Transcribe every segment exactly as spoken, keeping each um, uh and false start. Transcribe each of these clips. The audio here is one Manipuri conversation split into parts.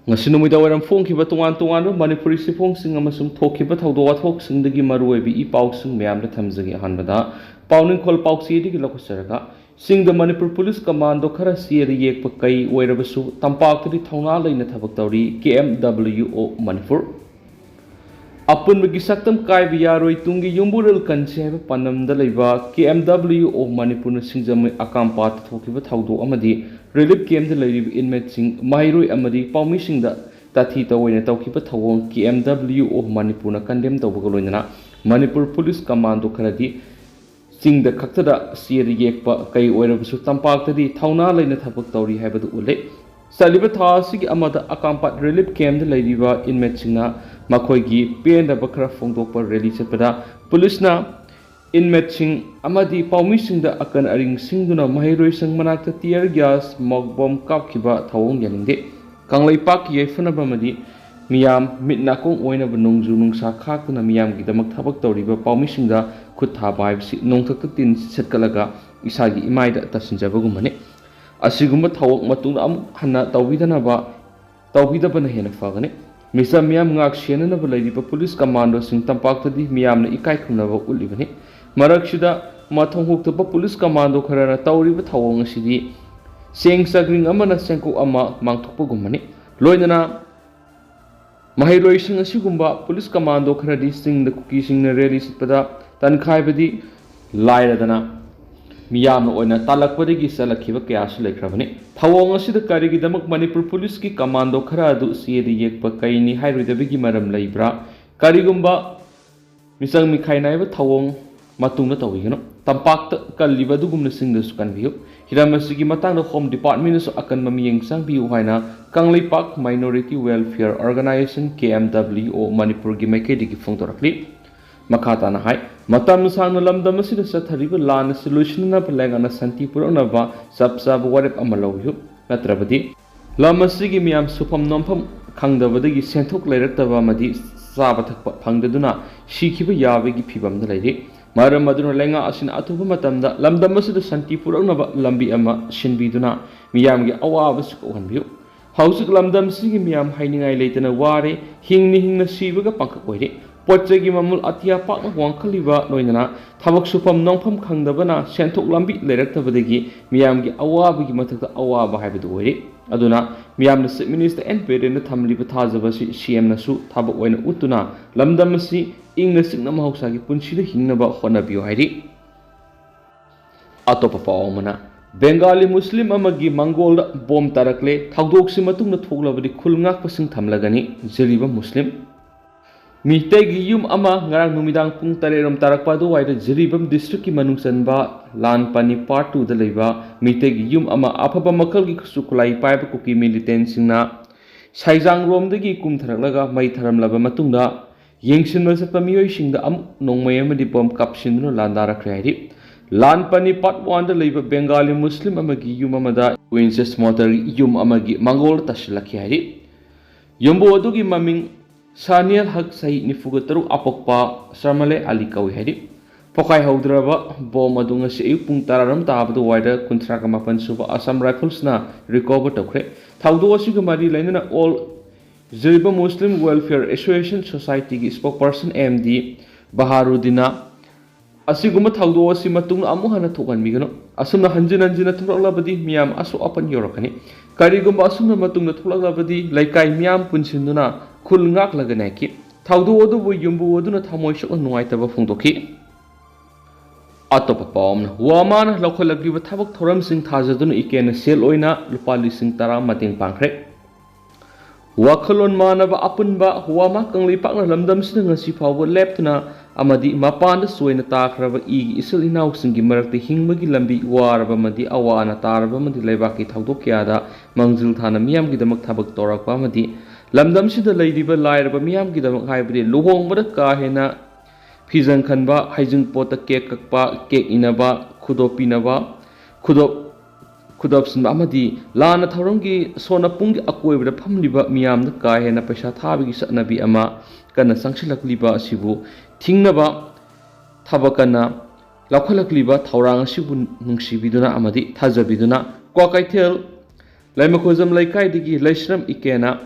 ꯉꯁꯤ ꯅꯨꯃꯤꯗꯥꯡ ꯋꯥꯏꯔꯝ ꯐꯣꯡꯈꯤꯕ ꯇꯣꯉꯥꯟ ꯇꯣꯉꯥꯟꯕ ꯃꯅꯤꯄꯨꯔꯤ ꯆꯦꯐꯣꯡꯁꯤꯡ ꯑꯃꯁꯨꯡ ꯊꯣꯛꯈꯤꯕ ꯊꯧꯗꯣꯛ ꯋꯥꯊꯣꯛꯁꯤꯡꯗꯒꯤ ꯃꯔꯨꯑꯣꯏꯕ ꯏ ꯄꯥꯎꯁꯤꯡ ꯃꯌꯥꯝꯗ ꯊꯝꯖꯒꯦ꯫ ꯑꯍꯥꯟꯕꯗ ꯄꯥꯎꯅꯤꯡꯈꯣꯜ ꯄꯥꯎꯆꯦꯗꯒꯤ ꯂꯧꯈꯠꯆꯔꯒ, ꯆꯤꯡꯗ ꯃꯅꯤꯄꯨꯔ ꯄꯨꯂꯤꯁ ꯀꯃꯥꯟꯗꯣ ꯈꯔ ꯆꯦꯗ ꯌꯦꯛꯄ ꯀꯩ ꯑꯣꯏꯔꯕꯁꯨ ꯇꯝꯄꯥꯛꯇꯗꯤ ꯊꯧꯅꯥ ꯂꯩꯅ ꯊꯕꯛ ꯇꯧꯔꯤ, ꯀꯦ ꯑꯦꯝ ꯗꯕ꯭ꯂꯤꯎ ꯑꯣ ꯃꯅꯤꯄꯨꯔ꯫ ꯑꯄꯨꯟꯕꯒꯤ ꯁꯛꯇꯝ ꯀꯥꯏꯕ ꯌꯥꯔꯣꯏ, ꯇꯨꯡꯒꯤ ꯌꯨꯝꯕꯨꯔꯦꯜ ꯀꯟꯁꯤ ꯍꯥꯏꯕ ꯄꯥꯟꯗꯝꯗ ꯂꯩꯕ ꯀꯦ ꯑꯦꯝ ꯗꯕ꯭ꯂꯤꯎ ꯑꯣ ꯃꯅꯤꯄꯨꯔꯅ ꯁꯤꯡꯖꯃꯩ ꯑꯀꯥꯝꯄꯥꯠꯇ ꯊꯣꯛꯈꯤꯕ ꯊꯧꯗꯣꯛ ꯑꯃꯗꯤ ꯔꯤꯂꯤꯐ ꯀꯦꯝꯞꯇ ꯂꯩꯔꯤꯕ ꯏꯟꯃꯦꯠꯁꯤꯡ, ꯃꯍꯩꯔꯣꯏ ꯑꯃꯗꯤ ꯄꯥꯎꯃꯤꯁꯤꯡꯗ ꯇꯥꯊꯤ ꯇꯧꯑꯣꯏꯅ ꯇꯧꯈꯤꯕ ꯊꯧꯑꯣꯡ ꯀꯦ ꯑꯦꯝ ꯗꯕ꯭ꯂꯤꯎ ꯑꯣ ꯃꯅꯤꯄꯨꯔꯅ ꯀꯟꯗꯦꯝ ꯇꯧꯕꯒ ꯂꯣꯏꯅꯅ ꯃꯅꯤꯄꯨꯔ ꯄꯨꯂꯤꯁ ꯀꯃꯥꯟꯗꯣ ꯈꯔꯗꯤ ꯆꯤꯡꯗ ꯈꯛꯇꯗ ꯆꯦꯗ ꯌꯦꯛꯄ ꯀꯩ ꯑꯣꯏꯔꯕꯁꯨ ꯇꯝꯄꯥꯛꯇꯗꯤ ꯊꯧꯅꯥ ꯂꯩꯅ ꯊꯕꯛ ꯇꯧꯔꯤ ꯍꯥꯏꯕꯗꯨ ꯎꯠꯂꯦ꯫ ꯆꯠꯂꯤꯕ ꯊꯥ ꯑꯁꯤꯒꯤ ꯑꯃꯗ ꯑꯀꯥꯝꯄꯥꯠ ꯔꯤꯂꯤꯐ ꯀꯦꯝꯞꯇ ꯂꯩꯔꯤꯕ ꯏꯟꯃꯦꯠꯁꯤꯡꯅ ꯃꯈꯣꯏꯒꯤ ꯄꯦꯟꯗꯕ ꯈꯔ ꯐꯣꯡꯗꯣꯛꯄ ꯔꯦꯂꯤ ꯆꯠꯄꯗ ꯄꯨꯂꯤꯁꯅ ꯏꯟꯃꯦꯠꯁꯤꯡ ꯑꯃꯗꯤ ꯄꯥꯎꯃꯤꯁꯤꯡꯗ ꯑꯀꯟ ꯑꯔꯤꯡ ꯁꯤꯡꯗꯨꯅ ꯃꯍꯩꯔꯣꯏꯁꯪ ꯃꯅꯥꯛꯇ tear gas, smoke bomb ꯀꯥꯞꯈꯤꯕ ꯊꯧꯑꯣꯡ ꯌꯥꯅꯤꯡꯗꯦ꯫ ꯀꯪꯂꯩꯄꯥꯛꯀꯤ ꯌꯥꯏꯐꯅꯕ ꯑꯃꯗꯤ ꯃꯤꯌꯥꯝ ꯃꯤꯠ ꯅꯥꯀꯣꯡ ꯑꯣꯏꯅꯕ ꯅꯣꯡꯖꯨ ꯅꯨꯡꯁꯥ ꯈꯥꯛꯇꯨꯅ ꯃꯤꯌꯥꯝꯒꯤꯗꯃꯛ ꯊꯕꯛ ꯇꯧꯔꯤꯕ ꯄꯥꯎꯃꯤꯁꯤꯡꯗ ꯈꯨꯠ ꯊꯥꯕ ꯍꯥꯏꯕꯁꯤ ꯅꯣꯡꯊꯛꯇ ꯇꯤꯟ ꯁꯦꯠꯀꯠꯂꯒ ꯏꯁꯥꯒꯤ ꯏꯃꯥꯏꯗ ꯇꯥꯁꯤꯟꯖꯕꯒꯨꯝꯕꯅꯤ꯫ ꯑꯁꯤꯒꯨꯝꯕ ꯊꯧꯑꯣꯡ ꯃꯇꯨꯡꯗ ꯑꯃꯨꯛ ꯍꯟꯅ ꯇꯧꯕꯤꯗꯅꯕ, ꯇꯧꯕꯤꯗꯕꯅ ꯍꯦꯟꯅ ꯐꯒꯅꯤ꯫ ꯃꯤꯆꯝ ꯃꯤꯌꯥꯝ ꯉꯥꯛ ꯁꯦꯟꯅꯅꯕ ꯂꯩꯔꯤꯕ ꯄꯨꯂꯤꯁ ꯀꯃꯥꯟꯗꯣꯁꯤꯡ ꯇꯝꯄꯥꯛꯇꯗꯤ ꯃꯤꯌꯥꯝꯅ ꯏꯀꯥꯏ ꯈꯨꯝꯅꯕ ꯎꯠꯂꯤꯕꯅꯤ꯫ ꯃꯔꯛꯁꯤꯗ ꯃꯊꯣꯡ ꯍꯨꯛꯇꯕ ꯄꯨꯂꯤꯁ ꯀꯃꯥꯟꯗꯣ ꯈꯔꯅ ꯇꯧꯔꯤꯕ ꯊꯧꯑꯣꯡ ꯑꯁꯤꯗꯤ ꯆꯦꯡ ꯆꯥꯛꯔꯤꯡ ꯑꯃꯅ ꯆꯦꯡꯀꯣꯛ ꯑꯃ ꯃꯥꯡꯊꯣꯛꯄꯒꯨꯝꯕꯅꯤ꯫ ꯂꯣꯏꯅꯅ ꯃꯍꯩꯔꯣꯏꯁꯤꯡ ꯑꯁꯤꯒꯨꯝꯕ ꯄꯨꯂꯤꯁ ꯀꯃꯥꯟꯗꯣ ꯈꯔꯗꯤ ꯆꯤꯡꯗ ꯀꯨꯀꯤꯁꯤꯡꯅ ꯔꯦꯂꯤ ꯆꯠꯄꯗ ꯇꯟꯈꯥꯏꯕꯗꯤ ꯂꯥꯏꯔꯗꯅ ꯃꯤꯌꯥꯝꯅ ꯑꯣꯏꯅ ꯇꯥꯜꯂꯛꯄꯗꯒꯤ ꯆꯠꯂꯛꯈꯤꯕ ꯀꯌꯥꯁꯨ ꯂꯩꯈ꯭ꯔꯕꯅꯤ꯫ ꯊꯧꯑꯣꯡ ꯑꯁꯤꯗ ꯀꯔꯤꯒꯤꯗꯃꯛ ꯃꯅꯤꯄꯨꯔ ꯄꯨꯂꯤꯁꯀꯤ ꯀꯃꯥꯟꯗꯣ ꯈꯔ ꯑꯗꯨ ꯆꯦꯗ ꯌꯦꯛꯄ ꯀꯩꯅꯤ ꯍꯥꯏꯔꯣꯏꯗꯕꯒꯤ ꯃꯔꯝ ꯂꯩꯕ꯭ꯔꯥ? ꯀꯔꯤꯒꯨꯝꯕ ꯃꯤꯆꯪ ꯃꯤꯈꯥꯏ ꯅꯥꯏꯕ ꯊꯧꯑꯣꯡ ꯃꯇꯨꯡꯗ ꯇꯧꯕꯤꯒꯅꯨ꯫ ꯇꯝꯄꯥꯛꯇ ꯀꯜꯂꯤꯕ ꯑꯗꯨꯒꯨꯝꯅ ꯆꯤꯡꯗꯁꯨ ꯀꯟꯕꯤꯌꯨ꯫ ꯍꯤꯔꯝ ꯑꯁꯤꯒꯤ ꯃꯇꯥꯡꯗ ꯍꯣꯝ ꯗꯤꯄꯥꯔꯠꯃꯦꯟꯅꯁꯨ ꯑꯀꯟꯕ ꯃꯤꯠꯌꯦꯡ ꯆꯪꯕꯤꯌꯨ ꯍꯥꯏꯅ ꯀꯪꯂꯩꯄꯥꯛ ꯃꯥꯏꯅꯣꯔꯤꯇꯤ ꯋꯦꯜꯐꯤꯌꯔ ꯑꯣꯔꯒꯅꯥꯏꯖꯦꯁꯟ, ꯀꯦ ꯑꯦꯝ ꯗꯕ꯭ꯂꯤꯎ ꯑꯣ ꯃꯅꯤꯄꯨꯔꯒꯤ ꯃꯥꯏꯀꯩꯗꯒꯤ ꯐꯣꯡꯗꯣꯔꯛꯂꯤ꯫ ꯃꯈꯥ ꯇꯥꯅ ꯍꯥꯏ, ꯃꯇꯝ ꯁꯥꯡꯅ ꯂꯝꯗꯝ ꯑꯁꯤꯗ ꯆꯠꯊꯔꯤꯕ ꯂꯥꯟ ꯑꯁꯤ ꯂꯣꯏꯁꯤꯟꯅꯅꯕ ꯂꯩꯉꯥꯛꯅ ꯁꯥꯟꯇꯤ ꯄꯨꯔꯛꯅꯕ ꯆꯞ ꯆꯥꯕ ꯋꯥꯔꯦꯞ ꯑꯃ ꯂꯧꯕꯤꯌꯨ, ꯅꯠꯇ꯭ꯔꯕꯗꯤ ꯂꯝ ꯑꯁꯤꯒꯤ ꯃꯤꯌꯥꯝ ꯁꯨꯐꯝ ꯅꯣꯝꯐꯝ ꯈꯪꯗꯕꯗꯒꯤ ꯁꯦꯟꯊꯣꯛ ꯂꯩꯔꯛꯇꯕ ꯑꯃꯗꯤ ꯆꯥꯕ ꯊꯛꯄ ꯐꯪꯗꯗꯨꯅ ꯁꯤꯈꯤꯕ ꯌꯥꯕꯒꯤ ꯐꯤꯚꯝꯗ ꯂꯩꯔꯤ꯫ ꯃꯔꯝ ꯑꯗꯨꯅ ꯂꯩꯉꯥꯛ ꯑꯁꯤꯅ ꯑꯊꯨꯕ ꯃꯇꯝꯗ ꯂꯝꯗꯝ ꯑꯁꯤꯗ ꯁꯥꯟꯇꯤ ꯄꯨꯔꯛꯅꯕ ꯂꯝꯕꯤ ꯑꯃ ꯁꯤꯟꯕꯤꯗꯨꯅ ꯃꯤꯌꯥꯝꯒꯤ ꯑꯋꯥꯕꯁꯤ ꯀꯣꯛꯍꯟꯕꯤꯌꯨ꯫ ꯍꯧꯖꯤꯛ ꯂꯝꯗꯝꯁꯤꯒꯤ ꯃꯤꯌꯥꯝ ꯍꯥꯏꯅꯤꯡꯉꯥꯏ ꯂꯩꯇꯅ ꯋꯥꯔꯦ, ꯍꯤꯡꯅ ꯍꯤꯡꯅ ꯁꯤꯕꯒ ꯄꯥꯡꯈꯛ ꯑꯣꯏꯔꯦ꯫ ꯄꯣꯠ ꯆꯩꯒꯤ ꯃꯃꯜ ꯑꯇꯤꯌꯥ ꯄꯥꯛꯅ ꯋꯥꯡꯈꯠꯂꯤꯕ ꯂꯣꯏꯅꯅ ꯊꯕꯛ ꯁꯨꯐꯝ ꯅꯣꯝꯐꯝ ꯈꯪꯗꯕꯅ ꯁꯦꯟꯊꯣꯛ ꯂꯝꯕꯤ ꯂꯩꯔꯛꯇꯕꯗꯒꯤ ꯃꯤꯌꯥꯝꯒꯤ ꯑꯋꯥꯕꯒꯤ ꯃꯊꯛꯇ ꯑꯋꯥꯕ ꯍꯥꯏꯕꯗꯨ ꯑꯣꯏꯔꯦ꯫ ꯑꯗꯨꯅ ꯃꯤꯌꯥꯝꯅ Chief Minister N Birenꯅ ꯊꯝꯂꯤꯕ ꯊꯥꯖꯕ ꯑꯁꯤ C Mꯅꯁꯨ ꯊꯕꯛ ꯑꯣꯏꯅ ꯎꯠꯇꯨꯅ ꯂꯝꯗꯝ ꯑꯁꯤ ꯏꯪꯅ ꯆꯤꯛꯅ ꯃꯍꯧꯁꯥꯒꯤ ꯄꯨꯟꯁꯤꯗ ꯍꯤꯡꯅꯕ ꯍꯣꯠꯅꯕꯤꯌꯨ ꯍꯥꯏꯔꯤ꯫ ꯑꯇꯣꯞꯄ ꯄꯥꯎ ꯑꯃꯅ, ꯕꯦꯡꯒꯥꯂꯤ ꯃꯨꯁꯂꯤꯝ ꯑꯃꯒꯤ ꯃꯪꯒꯣꯜꯗ ꯕꯣꯝ ꯇꯥꯔꯛꯂꯦ꯫ ꯊꯧꯗꯣꯛꯁꯤ ꯃꯇꯨꯡꯗ ꯊꯣꯛꯂꯕꯗꯤ ꯈꯨꯜ ꯉꯥꯛꯄꯁꯤꯡ ꯊꯝꯂꯒꯅꯤ꯫ ꯖꯤꯔꯤꯕꯥꯝ ꯃꯨꯁꯂꯤꯝ ꯃꯤꯇꯩꯒꯤ ꯌꯨꯝ ꯑꯃ ꯉꯔꯥꯡ ꯅꯨꯃꯤꯗꯥꯡ ꯄꯨꯡ ꯇꯔꯦꯠ ꯔꯣꯝ ꯇꯥꯔꯛꯄ ꯑꯗꯨꯋꯥꯏꯗ ꯖꯤꯔꯤꯕꯥꯝ districtꯀꯤ ꯃꯅꯨꯡ ꯆꯟꯕ ꯂꯥꯟꯄꯥꯅꯤ Part Twoꯗ ꯂꯩꯕ ꯃꯤꯇꯩꯒꯤ ꯌꯨꯝ ꯑꯃ ꯑꯐꯕ ꯃꯈꯜꯒꯤ ꯈꯨꯠꯁꯨ ꯈꯨꯠꯂꯥꯏ ꯄꯥꯏꯕ ꯀꯨꯀꯤ militantꯁꯤꯡꯅ ꯁꯥꯏꯖꯥꯡꯔꯣꯝꯗꯒꯤ ꯀꯨꯝꯊꯔꯛꯂꯒ ꯃꯩ ꯊꯥꯔꯝꯂꯕ ꯃꯇꯨꯡꯗ ꯌꯦꯡꯁꯤꯟꯕ ꯆꯠꯄ ꯃꯤꯑꯣꯏꯁꯤꯡꯗ ꯑꯃꯨꯛ ꯅꯣꯡꯃꯩ ꯑꯃꯗꯤ ꯕꯣꯝ ꯀꯥꯞꯁꯤꯟꯗꯨꯅ ꯂꯥꯟꯗꯥꯔꯛꯈ꯭ꯔꯦ ꯍꯥꯏꯔꯤ꯫ ꯂꯥꯟꯄꯥꯅꯤ Part Oneꯗ ꯂꯩꯕ ꯕꯦꯡꯒꯥꯂꯤ ꯃꯨꯁꯂꯤꯝ ꯑꯃꯒꯤ ꯌꯨꯝ ꯑꯃꯗ Winchester mortarꯒꯤ ꯌꯨꯝ ꯑꯃꯒꯤ ꯃꯪꯒꯣꯜ ꯇꯥꯁꯤꯜꯂꯛꯈꯤ ꯍꯥꯏꯔꯤ꯫ ꯌꯨꯝꯕꯨ ꯑꯗꯨꯒꯤ ꯃꯃꯤꯡ ꯁꯥꯅꯤꯌꯜ ꯍꯛ, ꯆꯍꯤ ꯅꯤꯐꯨꯒ ꯇꯔꯨꯛ, ꯑꯄꯣꯛꯄ ꯁꯔꯃꯂꯦ ꯑꯂꯤ ꯀꯧꯏ ꯍꯥꯏꯔꯤ꯫ ꯄꯣꯈꯥꯏꯍꯧꯗ꯭ꯔꯕ ꯕꯣꯝ ꯑꯗꯨ ꯉꯁꯤ ꯑꯌꯨꯛ ꯄꯨꯡ ꯇꯔꯥꯔꯣꯝ ꯇꯥꯕꯗꯨꯋꯥꯏꯗ ꯀꯨꯟꯊ꯭ꯔꯥꯒ ꯃꯥꯄꯟ ꯁꯨꯕ Assam Riflesꯅ recover ꯇꯧꯈ꯭ꯔꯦ꯫ ꯊꯧꯗꯣꯛ ꯑꯁꯤꯒ ꯃꯔꯤ ꯂꯩꯅꯅ All Jiribam Muslim Welfare Association Societyꯒꯤ spokesperson M D ꯕꯍꯥꯔꯨꯗꯤꯟꯅ ꯑꯁꯤꯒꯨꯝꯕ ꯊꯧꯗꯣꯛ ꯑꯁꯤ ꯃꯇꯨꯡꯗ ꯑꯃꯨꯛ ꯍꯟꯅ ꯊꯣꯛꯍꯟꯕꯤꯒꯅꯨ꯫ ꯑꯁꯨꯝꯅ ꯍꯟꯖꯤꯟ ꯍꯟꯖꯤꯟꯅ ꯊꯣꯛꯂꯛꯂꯕꯗꯤ ꯃꯤꯌꯥꯝ ꯑꯁꯣꯛ ꯑꯄꯟ ꯌꯧꯔꯛꯀꯅꯤ꯫ ꯀꯔꯤꯒꯨꯝꯕ ꯑꯁꯨꯝꯅ ꯃꯇꯨꯡꯗ ꯊꯣꯛꯂꯛꯂꯕꯗꯤ ꯂꯩꯀꯥꯏ ꯃꯤꯌꯥꯝ ꯄꯨꯟꯁꯤꯟꯗꯨꯅ ꯈꯨꯜ ꯉꯥꯛꯂꯒꯅꯤ ꯍꯥꯏꯈꯤ꯫ ꯊꯧꯗꯣꯛ ꯑꯗꯨꯕꯨ ꯌꯨꯝꯕꯨ ꯑꯗꯨꯅ ꯊꯃꯣꯏ ꯁꯣꯛꯅ ꯅꯨꯡꯉꯥꯏꯇꯕ ꯐꯣꯡꯗꯣꯛꯈꯤ꯫ ꯑꯇꯣꯞꯄ ꯄꯥꯎ ꯑꯃꯅ, ꯋꯥꯃꯥꯅ ꯂꯧꯈꯠꯂꯛꯂꯤꯕ ꯊꯕꯛ ꯊꯧꯔꯝꯁꯤꯡ ꯊꯥꯖꯗꯨꯅ ꯏꯀꯦꯅ ꯁꯦꯜ ꯑꯣꯏꯅ ꯂꯨꯄꯥ ꯂꯤꯁꯤꯡ ꯇꯔꯥ ꯃꯇꯦꯡ ꯄꯥꯡꯈ꯭ꯔꯦ꯫ ꯋꯥꯈꯜꯂꯣꯟ ꯃꯥꯟꯅꯕ ꯑꯄꯨꯟꯕ ꯋꯥꯃꯥ ꯀꯪꯂꯩꯄꯥꯛꯅ ꯂꯝꯗꯝꯁꯤꯗ ꯉꯁꯤ ꯐꯥꯎꯕ ꯂꯦꯞꯇꯨꯅ ꯑꯃꯗꯤ ꯃꯄꯥꯟꯗ ꯆꯣꯏꯅ ꯇꯥꯈ꯭ꯔꯕ ꯏꯒꯤ ꯏꯆꯤꯜ ꯏꯅꯥꯎꯁꯤꯡꯒꯤ ꯃꯔꯛꯇ ꯍꯤꯡꯕꯒꯤ ꯂꯝꯕꯤ ꯋꯥꯔꯕ ꯑꯃꯗꯤ ꯑꯋꯥ ꯑꯅꯥ ꯇꯥꯔꯕ ꯑꯃꯗꯤ ꯂꯩꯕꯥꯛꯀꯤ ꯊꯧꯗꯣꯛ ꯀꯌꯥꯗ ꯃꯥꯡꯖꯤꯜ ꯊꯥꯅ ꯃꯤꯌꯥꯝꯒꯤꯗꯃꯛ ꯊꯕꯛ ꯇꯧꯔꯛꯄ ꯑꯃꯗꯤ ꯂꯝꯗꯝꯁꯤꯗ ꯂꯩꯔꯤꯕ ꯂꯥꯏꯔꯕ ꯃꯤꯌꯥꯝꯒꯤꯗꯃꯛ ꯍꯥꯏꯕꯗꯤ ꯂꯨꯍꯣꯡꯕꯗ ꯀꯥ ꯍꯦꯟꯅ ꯐꯤꯖꯪ ꯈꯟꯕ, ꯍꯩꯖꯤꯡꯄꯣꯠꯇ cake ꯀꯛꯄ, cake ꯏꯟꯅꯕ, ꯈꯨꯗꯣꯞ ꯄꯤꯅꯕ, ꯈꯨꯗꯣꯞ, ꯈꯨꯗꯣꯞ ꯁꯤꯟꯕ ꯑꯃꯗꯤ ꯂꯥꯟꯅ ꯊꯧꯔꯝꯒꯤ ꯁꯣꯟꯅ ꯄꯨꯡꯒꯤ ꯑꯀꯣꯏꯕꯗ ꯐꯝꯂꯤꯕ ꯃꯤꯌꯥꯝꯗ ꯀꯥ ꯍꯦꯟꯅ ꯄꯩꯁꯥ ꯊꯥꯕꯒꯤ ꯆꯠꯅꯕꯤ ꯑꯃ ꯀꯟꯅ ꯆꯪꯁꯤꯜꯂꯛꯂꯤꯕ ꯑꯁꯤꯕꯨ ꯊꯤꯡꯅꯕ ꯊꯕꯛ ꯀꯟꯅ ꯂꯧꯈꯠꯂꯛꯂꯤꯕ ꯊꯧꯔꯥꯡ ꯑꯁꯤꯕꯨ ꯅꯨꯡꯁꯤꯕꯤꯗꯨꯅ ꯑꯃꯗꯤ ꯊꯥꯖꯕꯤꯗꯨꯅ ꯀ꯭ꯋꯥꯀꯩꯊꯦꯜ ꯂꯩꯃꯈꯣꯏꯖꯝ ꯂꯩꯀꯥꯏꯗꯒꯤ ꯂꯩꯁ꯭ꯔꯝ ꯏꯀꯦꯅ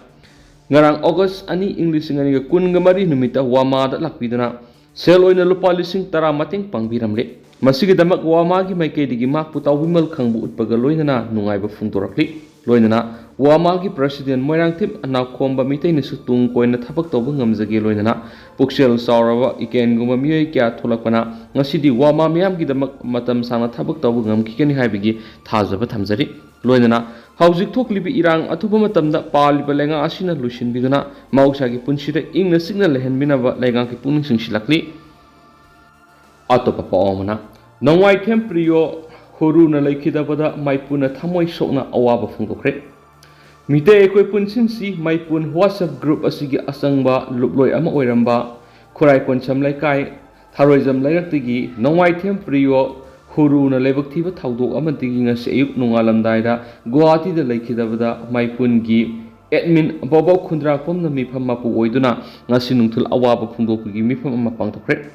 ꯉꯔꯥꯡ ꯑꯣꯒꯁ ꯑꯅꯤ, ꯏꯪ ꯂꯤꯁꯤꯡ ꯑꯅꯤꯒ ꯀꯨꯟꯒ ꯃꯔꯤ ꯅꯨꯃꯤꯠꯇ ꯋꯥꯃꯥꯗ ꯂꯥꯛꯄꯤꯗꯨꯅ ꯁꯦꯜ ꯑꯣꯏꯅ ꯂꯨꯄꯥ ꯂꯤꯁꯤꯡ ꯇꯔꯥ ꯃꯇꯦꯡ ꯄꯥꯡꯕꯤꯔꯝꯂꯦ꯫ ꯃꯁꯤꯒꯤꯗꯃꯛ ꯋꯥꯃꯥꯒꯤ ꯃꯥꯏꯀꯩꯗꯒꯤ ꯃꯍꯥꯛꯄꯨ ꯇꯥꯎꯕꯤꯃꯜ ꯈꯪꯕ ꯎꯠꯄꯒ ꯂꯣꯏꯅꯅ ꯅꯨꯡꯉꯥꯏꯕ ꯐꯣꯡꯗꯣꯔꯛꯂꯤ꯫ ꯂꯣꯏꯅꯅ ꯋꯥꯃꯥꯒꯤ ꯄ꯭ꯔꯁꯤꯗꯦꯟ ꯃꯣꯏꯔꯥꯡꯊꯦꯝ ꯑꯅꯥꯈꯣꯝꯕ ꯃꯤꯇꯩꯅꯁꯨ ꯇꯨꯡ ꯀꯣꯏꯅ ꯊꯕꯛ ꯇꯧꯕ ꯉꯝꯖꯒꯦ, ꯂꯣꯏꯅꯅ ꯄꯨꯛꯆꯦꯜ ꯆꯥꯎꯔꯕ ꯏꯀꯦꯟꯒꯨꯝꯕ ꯃꯤꯑꯣꯏ ꯀꯌꯥ ꯊꯣꯛꯂꯛꯄꯅ ꯉꯁꯤꯗꯤ ꯋꯥꯃꯥ ꯃꯤꯌꯥꯝꯒꯤꯗꯃꯛ ꯃꯇꯝ ꯁꯥꯡꯅ ꯊꯕꯛ ꯇꯧꯕ ꯉꯝꯈꯤꯒꯅꯤ ꯍꯥꯏꯕꯒꯤ ꯊꯥꯖꯕ ꯊꯝꯖꯔꯤ꯫ ꯂꯣꯏꯅꯅ ꯍꯧꯖꯤꯛ ꯊꯣꯛꯂꯤꯕ ꯏꯔꯥꯡ ꯑꯊꯨꯕ ꯃꯇꯝꯗ ꯄꯥꯜꯂꯤꯕ ꯂꯩꯉꯥꯛ ꯑꯁꯤꯅ ꯂꯣꯏꯁꯤꯟꯕꯤꯗꯨꯅ ꯃꯍꯧꯁꯥꯒꯤ ꯄꯨꯟꯁꯤꯗ ꯏꯪꯅ ꯆꯤꯛꯅ ꯂꯩꯍꯟꯕꯤꯅꯕ ꯂꯩꯉꯥꯛꯀꯤ ꯄꯨꯛꯅꯤꯡ ꯆꯤꯡꯁꯤꯜꯂꯛꯂꯤ꯫ ꯑꯇꯣꯞꯄ ꯄꯥꯎ ꯑꯃꯅ, ꯅꯣꯡꯃꯥꯏꯊꯦꯝ ꯄ꯭ꯔꯤꯌꯣ ꯍꯨꯔꯨꯅ ꯂꯩꯈꯤꯗꯕꯗ ꯃꯥꯏꯄꯨꯅ ꯊꯃꯣꯏ ꯁꯣꯛꯅ ꯑꯋꯥꯕ ꯐꯣꯡꯗꯣꯛꯈ꯭ꯔꯦ꯫ ꯃꯤꯇꯩ ꯑꯩꯈꯣꯏ ꯄꯨꯟꯁꯤꯟꯁꯤ ꯃꯥꯏꯄꯨꯟ WhatsApp group ꯑꯁꯤꯒꯤ ꯑꯆꯪꯕ ꯂꯨꯞꯂꯣꯏ ꯑꯃ ꯑꯣꯏꯔꯝꯕ ꯈꯨꯔꯥꯏ ꯀꯣꯟꯁꯝ ꯂꯩꯀꯥꯏ ꯊꯔꯣꯏꯖꯝ ꯂꯩꯔꯛꯇꯒꯤ ꯅꯣꯡꯃꯥꯏꯊꯦꯝ ꯄ꯭ꯔꯤꯌꯣ ꯍꯨꯔꯨꯅ ꯂꯥꯏꯕꯛ ꯊꯤꯕ ꯊꯧꯗꯣꯛ ꯑꯃꯗꯒꯤ ꯉꯁꯤ ꯑꯌꯨꯛ ꯅꯣꯡꯉꯥꯜꯂꯝꯗꯥꯏꯗ ꯒꯨꯋꯥꯍꯥꯇꯤꯗ ꯂꯩꯈꯤꯗꯕꯗ ꯃꯥꯏꯄꯨꯟꯒꯤ admin ꯕꯣꯕꯣꯛ ꯈꯨꯟꯗ꯭ꯔꯥꯛꯄꯝꯅ ꯃꯤꯐꯝ ꯃꯄꯨ ꯑꯣꯏꯗꯨꯅ ꯉꯁꯤ ꯅꯨꯡꯊꯤꯜ ꯑꯋꯥꯕ ꯐꯣꯡꯗꯣꯛꯄꯒꯤ ꯃꯤꯐꯝ ꯑꯃ ꯄꯥꯡꯊꯣꯛꯈ꯭ꯔꯦ꯫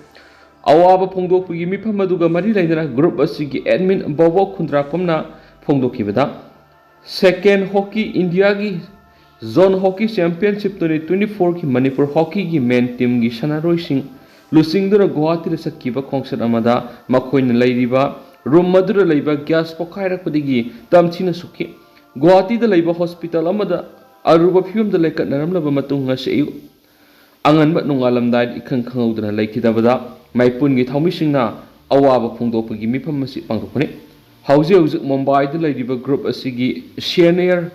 ꯑꯋꯥꯕ ꯐꯣꯡꯗꯣꯛꯄꯒꯤ ꯃꯤꯐꯝ ꯑꯗꯨꯒ ꯃꯔꯤ ꯂꯩꯅꯅ group ꯑꯁꯤꯒꯤ admin ꯕꯣꯕꯣꯛ ꯈꯨꯟꯗ꯭ꯔꯥꯛꯄꯝꯅ ꯐꯣꯡꯗꯣꯛꯈꯤꯕꯗ, second hockey Indiaꯒꯤ zone hockey championship twenty twenty fourꯒꯤ Manipur hockeyꯒꯤ men teamꯒꯤ ꯁꯥꯟꯅꯔꯣꯏꯁꯤꯡ ꯂꯨꯆꯤꯡꯗꯨꯅ ꯒꯨꯋꯥꯍꯥꯇꯤꯗ ꯆꯠꯈꯤꯕ ꯈꯣꯡꯆꯠ ꯑꯃꯗ ꯃꯈꯣꯏꯅ ꯂꯩꯔꯤꯕ room ꯑꯗꯨꯗ ꯂꯩꯕ gas ꯄꯣꯈꯥꯏꯔꯛꯄꯗꯒꯤ ꯇꯝꯊꯤꯅ ꯁꯣꯛꯈꯤ꯫ ꯒꯨꯋꯥꯍꯥꯇꯤꯗ ꯂꯩꯕ hospital ꯑꯃꯗ ꯑꯔꯨꯕ ꯐꯤꯕꯝꯗ ꯂꯩꯀꯠꯅꯔꯝꯂꯕ ꯃꯇꯨꯡ ꯉꯁꯤ ꯑꯌꯨꯛ ꯑꯉꯟꯕ ꯅꯣꯡꯉꯥꯜꯂꯝꯗꯥꯏꯗ ꯏꯈꯪ ꯈꯪꯍꯧꯗꯅ ꯂꯩꯈꯤꯗꯕꯗ ꯃꯥꯏꯄꯨꯟꯒꯤ ꯊꯧꯃꯤꯁꯤꯡꯅ ꯑꯋꯥꯕ ꯐꯣꯡꯗꯣꯛꯄꯒꯤ ꯃꯤꯐꯝ ꯑꯁꯤ ꯄꯥꯡꯊꯣꯛꯄꯅꯤ꯫ ꯍꯧꯖꯤꯛ ꯍꯧꯖꯤꯛ ꯃꯨꯝꯕꯥꯏꯗ ꯂꯩꯔꯤꯕ group ꯑꯁꯤꯒꯤ senior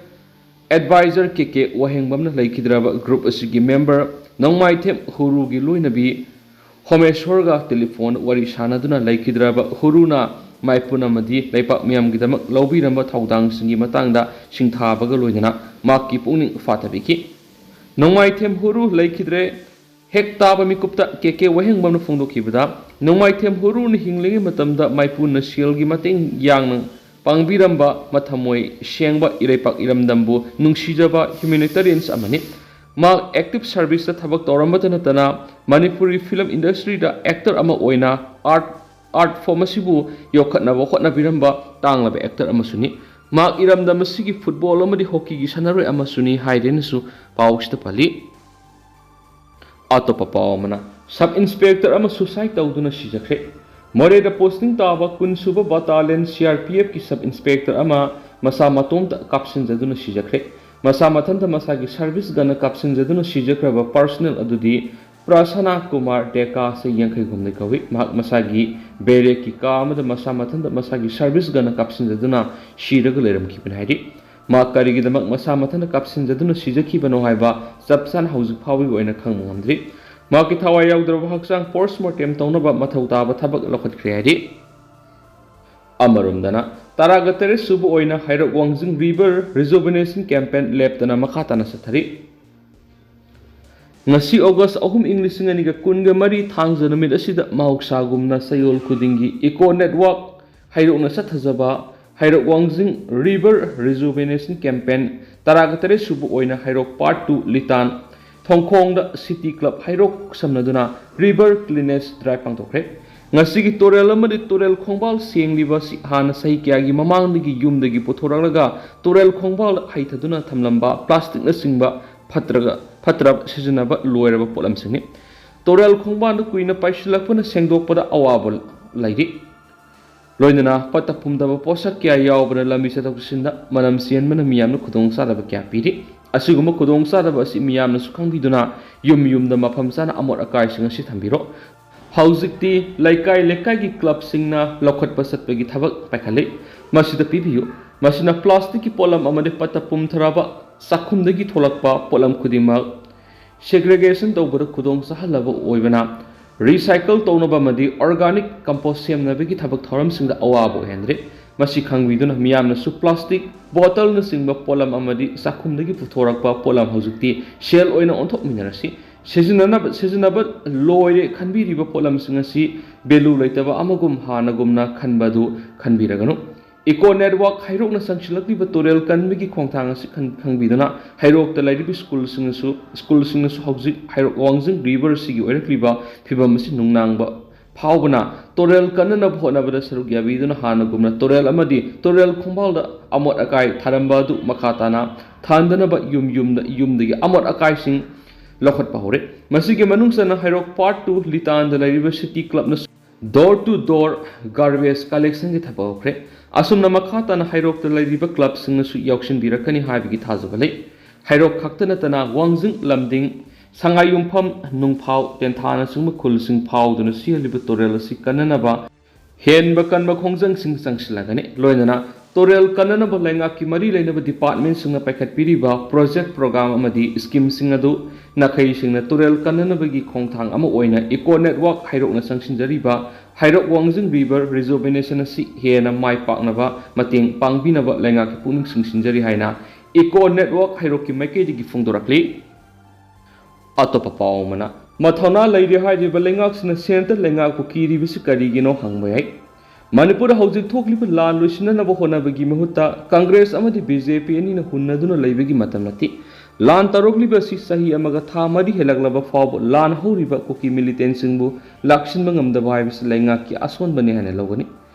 advisor ꯀꯦ ꯀꯦ ꯋꯥꯍꯦꯡꯕꯝꯅ ꯂꯩꯈꯤꯗ꯭ꯔꯕ group ꯑꯁꯤꯒꯤ member ꯅꯣꯡꯃꯥꯏꯊꯦꯝ ꯍꯨꯔꯨꯒꯤ ꯂꯣꯏꯅꯕꯤ ꯍꯣꯃꯦꯁꯣꯔꯒ telephone ꯋꯥꯔꯤ ꯁꯥꯟꯅꯗꯨꯅ ꯂꯩꯈꯤꯗ꯭ꯔꯕ ꯍꯨꯔꯨꯅ ꯃꯥꯏꯄꯨꯟ ꯑꯃꯗꯤ ꯂꯩꯄꯥꯛ ꯃꯤꯌꯥꯝꯒꯤꯗꯃꯛ ꯂꯧꯕꯤꯔꯝꯕ ꯊꯧꯗꯥꯡꯁꯤꯡꯒꯤ ꯃꯇꯥꯡꯗ ꯁꯤꯡꯊꯥꯕꯒ ꯂꯣꯏꯅꯅ ꯃꯍꯥꯛꯀꯤ ꯄꯨꯛꯅꯤꯡ ꯐꯥꯊꯕꯤꯈꯤ꯫ ꯅꯣꯡꯃꯥꯏꯊꯦꯝ ꯍꯨꯔꯨ ꯂꯩꯈꯤꯗ꯭ꯔꯦ꯫ ꯍꯦꯛ ꯇꯥꯕ ꯃꯤꯀꯨꯞꯇ ꯀꯦ ꯀꯦ ꯋꯥꯍꯦꯡꯕꯝꯅ ꯐꯣꯡꯗꯣꯛꯈꯤꯕꯗ, ꯅꯣꯡꯃꯥꯏꯊꯦꯝ ꯍꯨꯔꯨꯅ ꯍꯤꯡꯂꯤꯉꯩ ꯃꯇꯝꯗ ꯃꯥꯏꯄꯨꯅ ꯁꯦꯜꯒꯤ ꯃꯇꯦꯡ ꯌꯥꯡꯅ ꯄꯥꯡꯕꯤꯔꯝꯕ ꯃꯊꯃꯣꯏ ꯁꯦꯡꯕ ꯏꯔꯩꯄꯥꯛ ꯏꯔꯝꯗꯝꯕꯨ ꯅꯨꯡꯁꯤꯖꯕ humanitarians ꯑꯃꯅꯤ꯫ ꯃꯍꯥꯛ active serviceꯇ ꯊꯕꯛ ꯇꯧꯔꯝꯕꯇ ꯅꯠꯇꯅ ꯃꯅꯤꯄꯨꯔꯤ film industryꯗ actor ꯑꯃ ꯑꯣꯏꯅ art, art form ꯑꯁꯤꯕꯨ ꯌꯣꯛꯈꯠꯅꯕ ꯍꯣꯠꯅꯕꯤꯔꯝꯕ ꯇꯥꯡꯂꯕ actor ꯑꯃꯁꯨꯅꯤ꯫ ꯃꯍꯥꯛ ꯏꯔꯝꯗꯝ ꯑꯁꯤꯒꯤ ꯐꯨꯠꯕꯣꯜ ꯑꯃꯗꯤ ꯍꯣꯀꯤꯒꯤ ꯁꯥꯟꯅꯔꯣꯏ ꯑꯃꯁꯨꯅꯤ ꯍꯥꯏꯗꯦꯅꯁꯨ ꯄꯥꯎꯁꯤꯗ ꯄꯜꯂꯤ꯫ ꯑꯇꯣꯞꯄ ꯄꯥꯎ ꯑꯃꯅ, ꯁꯕ ꯏꯟꯁꯄꯦꯛꯇꯔ ꯑꯃ ꯁꯨꯁꯥꯏꯗ ꯇꯧꯗꯨꯅ ꯁꯤꯖꯈ꯭ꯔꯦ꯫ ꯃꯣꯔꯦꯗ ꯄꯣꯁꯇꯤꯡ ꯇꯥꯕ ꯀꯨꯟ ꯁꯨꯕ ꯕꯇꯥꯂꯤꯌꯟ ꯁꯤ ꯑꯥꯔ ꯄꯤ ꯑꯦꯐꯀꯤ ꯁꯕ ꯏꯟꯁꯄꯦꯛꯇꯔ ꯑꯃ ꯃꯁꯥ ꯃꯇꯣꯝꯇ ꯀꯥꯞꯁꯤꯟꯖꯗꯨꯅ ꯁꯤꯖꯈ꯭ꯔꯦ꯫ ꯃꯁꯥ ꯃꯊꯟꯇ ꯃꯁꯥꯒꯤ ꯁꯔꯚꯤꯁ ꯒꯟꯅ ꯀꯥꯞꯁꯤꯟꯖꯗꯨꯅ ꯁꯤꯖꯈ꯭ꯔꯕ ꯄꯥꯔꯁꯅꯦꯜ ꯑꯗꯨꯗꯤ ꯄ꯭ꯔꯁꯅꯥ ꯀꯨꯃꯥꯔ ꯗꯦꯀꯥ, ꯆꯍꯤ ꯌꯥꯡꯈꯩ ꯍꯨꯝꯗꯣꯏ ꯀꯧꯏ꯫ ꯃꯍꯥꯛ ꯃꯁꯥꯒꯤ ꯕꯦꯔꯦꯛꯀꯤ ꯀꯥ ꯑꯃꯗ ꯃꯁꯥ ꯃꯊꯟꯇ ꯃꯁꯥꯒꯤ ꯁꯔꯚꯤꯁ ꯒꯟꯅ ꯀꯥꯞꯁꯤꯟꯖꯗꯨꯅ ꯁꯤꯔꯒ ꯂꯩꯔꯝꯈꯤꯕꯅꯤ ꯍꯥꯏꯔꯤ꯫ ꯃꯍꯥꯛ ꯀꯔꯤꯒꯤꯗꯃꯛ ꯃꯁꯥ ꯃꯊꯟꯇ ꯀꯥꯞꯁꯤꯟꯖꯗꯨꯅ ꯁꯤꯖꯈꯤꯕꯅꯣ ꯍꯥꯏꯕ ꯆꯞ ꯆꯥꯅ ꯍꯧꯖꯤꯛ ꯐꯥꯎꯕꯒꯤ ꯑꯣꯏꯅ ꯈꯪꯕ ꯉꯝꯗ꯭ꯔꯤ꯫ ꯃꯍꯥꯛꯀꯤ ꯊꯋꯥꯏ ꯌꯥꯎꯗ꯭ꯔꯕ ꯍꯛꯆꯥꯡ ꯄꯣꯁꯃꯣꯔꯇꯦꯝ ꯇꯧꯅꯕ ꯃꯊꯧ ꯇꯥꯕ ꯊꯕꯛ ꯂꯧꯈꯠꯈ꯭ꯔꯦ ꯍꯥꯏꯔꯤ꯫ ꯑꯃꯔꯣꯝꯗꯅ, ꯇꯔꯥꯒ ꯇꯔꯦꯠ ꯁꯨꯕ ꯑꯣꯏꯅ ꯍꯩꯔꯣꯛ ꯋꯥꯡꯖꯤꯡ ꯔꯤꯚꯔ ꯔꯤꯖꯨꯚꯤꯅꯦꯁꯟ ꯀꯦꯝꯄꯦꯟ ꯂꯦꯞꯇꯅ ꯃꯈꯥ ꯇꯥꯅ ꯆꯠꯊꯔꯤ꯫ ꯉꯁꯤ ꯑꯣꯒꯁ ꯑꯍꯨꯝ, ꯏꯪ ꯂꯤꯁꯤꯡ ꯑꯅꯤꯒ ꯀꯨꯟꯒ ꯃꯔꯤ, ꯊꯥꯡꯖ ꯅꯨꯃꯤꯠ ꯑꯁꯤꯗ ꯃꯍꯧꯁꯥꯒꯨꯝꯅ ꯆꯌꯣꯜ ꯈꯨꯗꯤꯡꯒꯤ ꯏꯀꯣ ꯅꯦꯠꯋꯥꯛ ꯍꯩꯔꯣꯛꯅ ꯆꯠꯊꯖꯕ ꯍꯩꯔꯣꯛ ꯋꯥꯡꯖꯤꯡ ꯔꯤꯚꯔ ꯔꯤꯖꯨꯚꯤꯅꯦꯁꯟ ꯀꯦꯝꯄꯦꯟ ꯇꯔꯥꯒ ꯇꯔꯦꯠ ꯁꯨꯕ ꯑꯣꯏꯅ ꯍꯩꯔꯣꯛ ꯄꯥꯔꯠ ꯇꯨ ꯂꯤꯇꯥꯟ ꯊꯣꯡꯈꯣꯡꯗ ꯁꯤꯇꯤ ꯀ꯭ꯂꯕ ꯍꯩꯔꯣꯛ ꯁꯝꯅꯗꯨꯅ ꯔꯤꯚꯔ ꯀ꯭ꯂꯤꯅꯦꯁ ꯗ꯭ꯔꯥꯏꯚ ꯄꯥꯡꯊꯣꯛꯈ꯭ꯔꯦ꯫ ꯉꯁꯤꯒꯤ ꯇꯨꯔꯦꯜ ꯑꯃꯗꯤ ꯇꯨꯔꯦꯜ ꯈꯣꯡꯕꯥꯜ ꯁꯦꯡꯂꯤꯕ ꯑꯁꯤ ꯍꯥꯟꯅ ꯆꯍꯤ ꯀꯌꯥꯒꯤ ꯃꯃꯥꯡꯗꯒꯤ ꯌꯨꯝꯗꯒꯤ ꯄꯨꯊꯣꯔꯛꯂꯒ ꯇꯨꯔꯦꯜ ꯈꯣꯡꯕꯥꯜꯗ ꯍꯩꯊꯗꯨꯅ ꯊꯝꯂꯝꯕ ꯄ꯭ꯂꯥꯁꯇꯤꯛꯅꯆꯤꯡꯕ ꯐꯠꯇ꯭ꯔꯒ, ꯐꯠꯇ꯭ꯔꯕ ꯁꯤꯖꯤꯟꯅꯕ ꯂꯣꯏꯔꯕ ꯄꯣꯠꯂꯝꯁꯤꯡꯅꯤ꯫ ꯇꯨꯔꯦꯜ ꯈꯣꯡꯕꯥꯜꯗ ꯀꯨꯏꯅ ꯄꯥꯏꯁꯤꯜꯂꯛꯄꯅ ꯁꯦꯡꯗꯣꯛꯄꯗ ꯑꯋꯥꯕ ꯂꯩꯔꯤ꯫ ꯂꯣꯏꯅꯅ ꯄꯠꯇ ꯄꯨꯝꯗꯕ ꯄꯣꯠꯁꯛ ꯀꯌꯥ ꯌꯥꯎꯕꯅ ꯂꯝꯕꯤ ꯆꯠꯊꯣꯛ ꯆꯠꯁꯤꯟꯗ ꯃꯅꯝ ꯆꯦꯟꯕꯅ ꯃꯤꯌꯥꯝꯅ ꯈꯨꯗꯣꯡꯆꯥꯗꯕ ꯀꯌꯥ ꯄꯤꯔꯤ꯫ ꯑꯁꯤꯒꯨꯝꯕ ꯈꯨꯗꯣꯡꯆꯥꯗꯕ ꯑꯁꯤ ꯃꯤꯌꯥꯝꯅꯁꯨ ꯈꯪꯕꯤꯗꯨꯅ ꯌꯨꯝ ꯌꯨꯝꯗ ꯃꯐꯝ ꯆꯥꯅ ꯑꯃꯣꯠ ꯑꯀꯥꯏꯁꯤꯡ ꯑꯁꯤ ꯊꯝꯕꯤꯔꯣ꯫ ꯍꯧꯖꯤꯛꯇꯤ ꯂꯩꯀꯥꯏ ꯂꯩꯀꯥꯏꯒꯤ ꯀ꯭ꯂꯕꯁꯤꯡꯅ ꯂꯧꯈꯠꯄ ꯆꯠꯄꯒꯤ ꯊꯕꯛ ꯄꯥꯏꯈꯠꯂꯤ꯫ ꯃꯁꯤꯗ ꯄꯤꯕꯤꯌꯨ꯫ ꯃꯁꯤꯅ ꯄ꯭ꯂꯥꯁꯇꯤꯛꯀꯤ ꯄꯣꯠꯂꯝ ꯑꯃꯗꯤ ꯄꯠꯇ ꯄꯨꯝꯊꯔꯕ ꯆꯥꯛꯈꯨꯝꯗꯒꯤ ꯊꯣꯛꯂꯛꯄ ꯄꯣꯠꯂꯝ ꯈꯨꯗꯤꯡꯃꯛ ꯁꯦꯒ꯭ꯔꯦꯒꯦꯁꯟ ꯇꯧꯕꯗ ꯈꯨꯗꯣꯡ ꯆꯥꯍꯜꯂꯕ ꯑꯣꯏꯕꯅ, ꯔꯤꯁꯥꯏꯀꯜ ꯇꯧꯅꯕ ꯑꯃꯗꯤ ꯑꯣꯔꯒꯥꯅꯤꯛ ꯀꯝꯄꯣꯁ ꯁꯦꯝꯅꯕꯒꯤ ꯊꯕꯛ ꯊꯧꯔꯝꯁꯤꯡꯗ ꯑꯋꯥꯕ ꯑꯣꯏꯍꯟꯗ꯭ꯔꯦ꯫ ꯃꯁꯤ ꯈꯪꯕꯤꯗꯨꯅ ꯃꯤꯌꯥꯝꯅꯁꯨ ꯄ꯭ꯂꯥꯁꯇꯤꯛ, ꯕꯣꯇꯜꯅꯆꯤꯡꯕ ꯄꯣꯠꯂꯝ ꯑꯃꯗꯤ ꯆꯥꯛꯈꯨꯝꯗꯒꯤ ꯄꯨꯊꯣꯔꯛꯄ ꯄꯣꯠꯂꯝ ꯍꯧꯖꯤꯛꯇꯤ ꯁꯦꯜ ꯑꯣꯏꯅ ꯑꯣꯟꯊꯣꯛꯃꯤꯟꯅꯔꯁꯤ꯫ ꯁꯤꯖꯤꯟꯅꯅꯕ, ꯁꯤꯖꯤꯟꯅꯕ ꯂꯣꯏꯔꯦ ꯈꯟꯕꯤꯔꯤꯕ ꯄꯣꯠꯂꯝꯁꯤꯡ ꯑꯁꯤ ꯚꯦꯂꯨ ꯂꯩꯇꯕ ꯑꯃꯒꯨꯝ ꯍꯥꯟꯅꯒꯨꯝꯅ ꯈꯟꯕ ꯑꯗꯨ ꯈꯟꯕꯤꯔꯒꯅꯨ꯫ ꯏꯀꯣ ꯅꯦꯠꯋꯥꯛ ꯍꯩꯔꯣꯛꯅ ꯆꯪꯁꯤꯜꯂꯛꯂꯤꯕ ꯇꯨꯔꯦꯜ ꯀꯟꯕꯒꯤ ꯈꯣꯡꯊꯥꯡ ꯑꯁꯤ ꯈꯪ-, ꯈꯪꯕꯤꯗꯨꯅ ꯍꯩꯔꯣꯛꯇ ꯂꯩꯔꯤꯕ ꯁ꯭ꯀꯨꯜꯁꯤꯡꯅꯁꯨ, ꯁ꯭ꯀꯨꯜꯁꯤꯡꯅꯁꯨ ꯍꯧꯖꯤꯛ ꯍꯩꯔꯣꯛ ꯋꯥꯡꯖꯤꯡ ꯔꯤꯚꯔꯁꯤꯒꯤ ꯑꯣꯏꯔꯛꯂꯤꯕ ꯐꯤꯕꯝ ꯑꯁꯤ ꯅꯨꯡꯅꯥꯡꯕ ꯐꯥꯎꯕꯅ ꯇꯨꯔꯦꯜ ꯀꯟꯅꯅꯕ ꯍꯣꯠꯅꯕꯗ ꯁꯔꯨꯛ ꯌꯥꯕꯤꯗꯨꯅ ꯍꯥꯟꯅꯒꯨꯝꯅ ꯇꯨꯔꯦꯜ ꯑꯃꯗꯤ ꯇꯨꯔꯦꯜ ꯈꯣꯡꯕꯥꯜꯗ ꯑꯃꯣꯠ ꯑꯀꯥꯏ ꯊꯥꯔꯝꯕ ꯑꯗꯨ ꯃꯈꯥ ꯇꯥꯅ ꯊꯥꯟꯗꯅꯕ ꯌꯨꯝ ꯌꯨꯝꯗ ꯌꯨꯝꯗꯒꯤ ꯑꯃꯣꯠ ꯑꯀꯥꯏꯁꯤꯡ ꯂꯧꯈꯠꯄ ꯍꯧꯔꯦ꯫ ꯃꯁꯤꯒꯤ ꯃꯅꯨꯡ ꯆꯟꯅ ꯍꯩꯔꯣꯛ ꯄꯥꯔꯠ ꯇꯨ ꯂꯤꯇꯥꯟꯗ ꯂꯩꯔꯤꯕ ꯁꯤꯇꯤ ꯀ꯭ꯂꯕꯅꯁꯨ door to door garbage collectionꯒꯤ ꯊꯕꯛ ꯍꯧꯈ꯭ꯔꯦ꯫ ꯑꯁꯨꯝꯅ ꯃꯈꯥ ꯇꯥꯅ ꯍꯩꯔꯣꯛꯇ ꯂꯩꯔꯤꯕ ꯀ꯭ꯂꯕꯁꯤꯡꯅꯁꯨ ꯌꯥꯎꯁꯤꯟꯕꯤꯔꯛꯀꯅꯤ ꯍꯥꯏꯕꯒꯤ ꯊꯥꯖꯕ ꯂꯩ꯫ ꯍꯩꯔꯣꯛ ꯈꯛꯇ ꯅꯠꯇꯅ ꯋꯥꯡꯖꯤꯡ, ꯂꯝꯗꯤꯡ, ꯁꯉꯥꯏꯌꯨꯝꯐꯝ, ꯅꯨꯡꯐꯥꯎ, ꯇꯦꯟꯊꯥꯅꯆꯤꯡꯕ ꯈꯨꯜꯁꯤꯡ ꯐꯥꯎꯗꯨꯅ ꯁꯤꯍꯜꯂꯤꯕ ꯇꯨꯔꯦꯜ ꯑꯁꯤ ꯀꯟꯅꯅꯕ ꯍꯦꯟꯕ ꯀꯟꯕ ꯈꯣꯡꯖꯪꯁꯤꯡ ꯆꯪꯁꯤꯜꯂꯒꯅꯤ꯫ ꯂꯣꯏꯅꯅ ꯇꯨꯔꯦꯜ ꯀꯟꯅꯅꯕ ꯂꯩꯉꯥꯛꯀꯤ ꯃꯔꯤ ꯂꯩꯅꯕ ꯗꯤꯄꯥꯔꯠꯃꯦꯟꯁꯤꯡꯅ ꯄꯥꯏꯈꯠꯄꯤꯔꯤꯕ ꯄ꯭ꯔꯣꯖꯦꯛ, ꯄ꯭ꯔꯣꯒ꯭ꯔꯥꯝ ꯑꯃꯗꯤ ꯁ꯭ꯀꯤꯝꯁꯤꯡ ꯑꯗꯨ ꯅꯥꯈꯩꯁꯤꯡꯅ ꯇꯨꯔꯦꯜ ꯀꯟꯅꯅꯕꯒꯤ ꯈꯣꯡꯊꯥꯡ ꯑꯃ ꯑꯣꯏꯅ ꯏꯀꯣ ꯅꯦꯠꯋꯥꯔꯛ ꯍꯩꯔꯣꯛꯅ ꯆꯪꯁꯤꯟꯖꯔꯤꯕ ꯍꯩꯔꯣꯛ ꯋꯥꯡꯖꯤꯡ ꯔꯤꯚꯔ ꯔꯤꯖꯨꯚꯤꯅꯦꯁꯟ ꯑꯁꯤ ꯍꯦꯟꯅ ꯃꯥꯏ ꯄꯥꯛꯅꯕ ꯃꯇꯦꯡ ꯄꯥꯡꯕꯤꯅꯕ ꯂꯩꯉꯥꯛꯀꯤ ꯄꯨꯛꯅꯤꯡ ꯆꯤꯡꯁꯤꯟꯖꯔꯤ ꯍꯥꯏꯅ ꯏꯀꯣ ꯅꯦꯠꯋꯥꯔꯛ ꯍꯩꯔꯣꯛꯀꯤ ꯃꯥꯏꯀꯩꯗꯒꯤ ꯐꯣꯡꯗꯣꯔꯛꯂꯤ꯫ ꯑꯇꯣꯞꯄ ꯄꯥꯎ ꯑꯃꯅ, ꯃꯊꯧꯅꯥ ꯂꯩꯔꯦ ꯍꯥꯏꯔꯤꯕ ꯂꯩꯉꯥꯛꯁꯤꯅ ꯁꯦꯟꯇꯔ ꯂꯩꯉꯥꯛꯄꯨ ꯀꯤꯔꯤꯕꯁꯤ ꯀꯔꯤꯒꯤꯅꯣ ꯍꯪꯕ ꯌꯥꯏ꯫ ꯃꯅꯤꯄꯨꯔꯗ ꯍꯧꯖꯤꯛ ꯊꯣꯛꯂꯤꯕ ꯂꯥꯟ ꯂꯣꯏꯁꯤꯟꯅꯅꯕ ꯍꯣꯠꯅꯕꯒꯤ ꯃꯍꯨꯠꯇ ꯀꯪꯒ꯭ꯔꯦꯁ ꯑꯃꯗꯤ ꯕꯤ ꯖꯦ ꯄꯤ ꯑꯅꯤꯅ ꯍꯨꯟꯅꯗꯨꯅ ꯂꯩꯕꯒꯤ ꯃꯇꯝ ꯅꯠꯇꯦ꯫ ꯂꯥꯟ ꯇꯧꯔꯛꯂꯤꯕ ꯑꯁꯤ ꯆꯍꯤ ꯑꯃꯒ ꯊꯥ ꯃꯔꯤ ꯍꯦꯜꯂꯛꯂꯕ ꯐꯥꯎꯕ ꯂꯥꯟ ꯍꯧꯔꯤꯕ ꯀꯨꯀꯤ ꯃꯤꯂꯤꯇꯦꯟꯁꯤꯡꯕꯨ ꯂꯥꯛꯁꯤꯟꯕ ꯉꯝꯗꯕ ꯍꯥꯏꯕꯁꯤ ꯂꯩꯉꯥꯛꯀꯤ ꯑꯁꯣꯟꯕꯅꯤ ꯍꯥꯏꯅ ꯂꯧꯒꯅꯤ꯫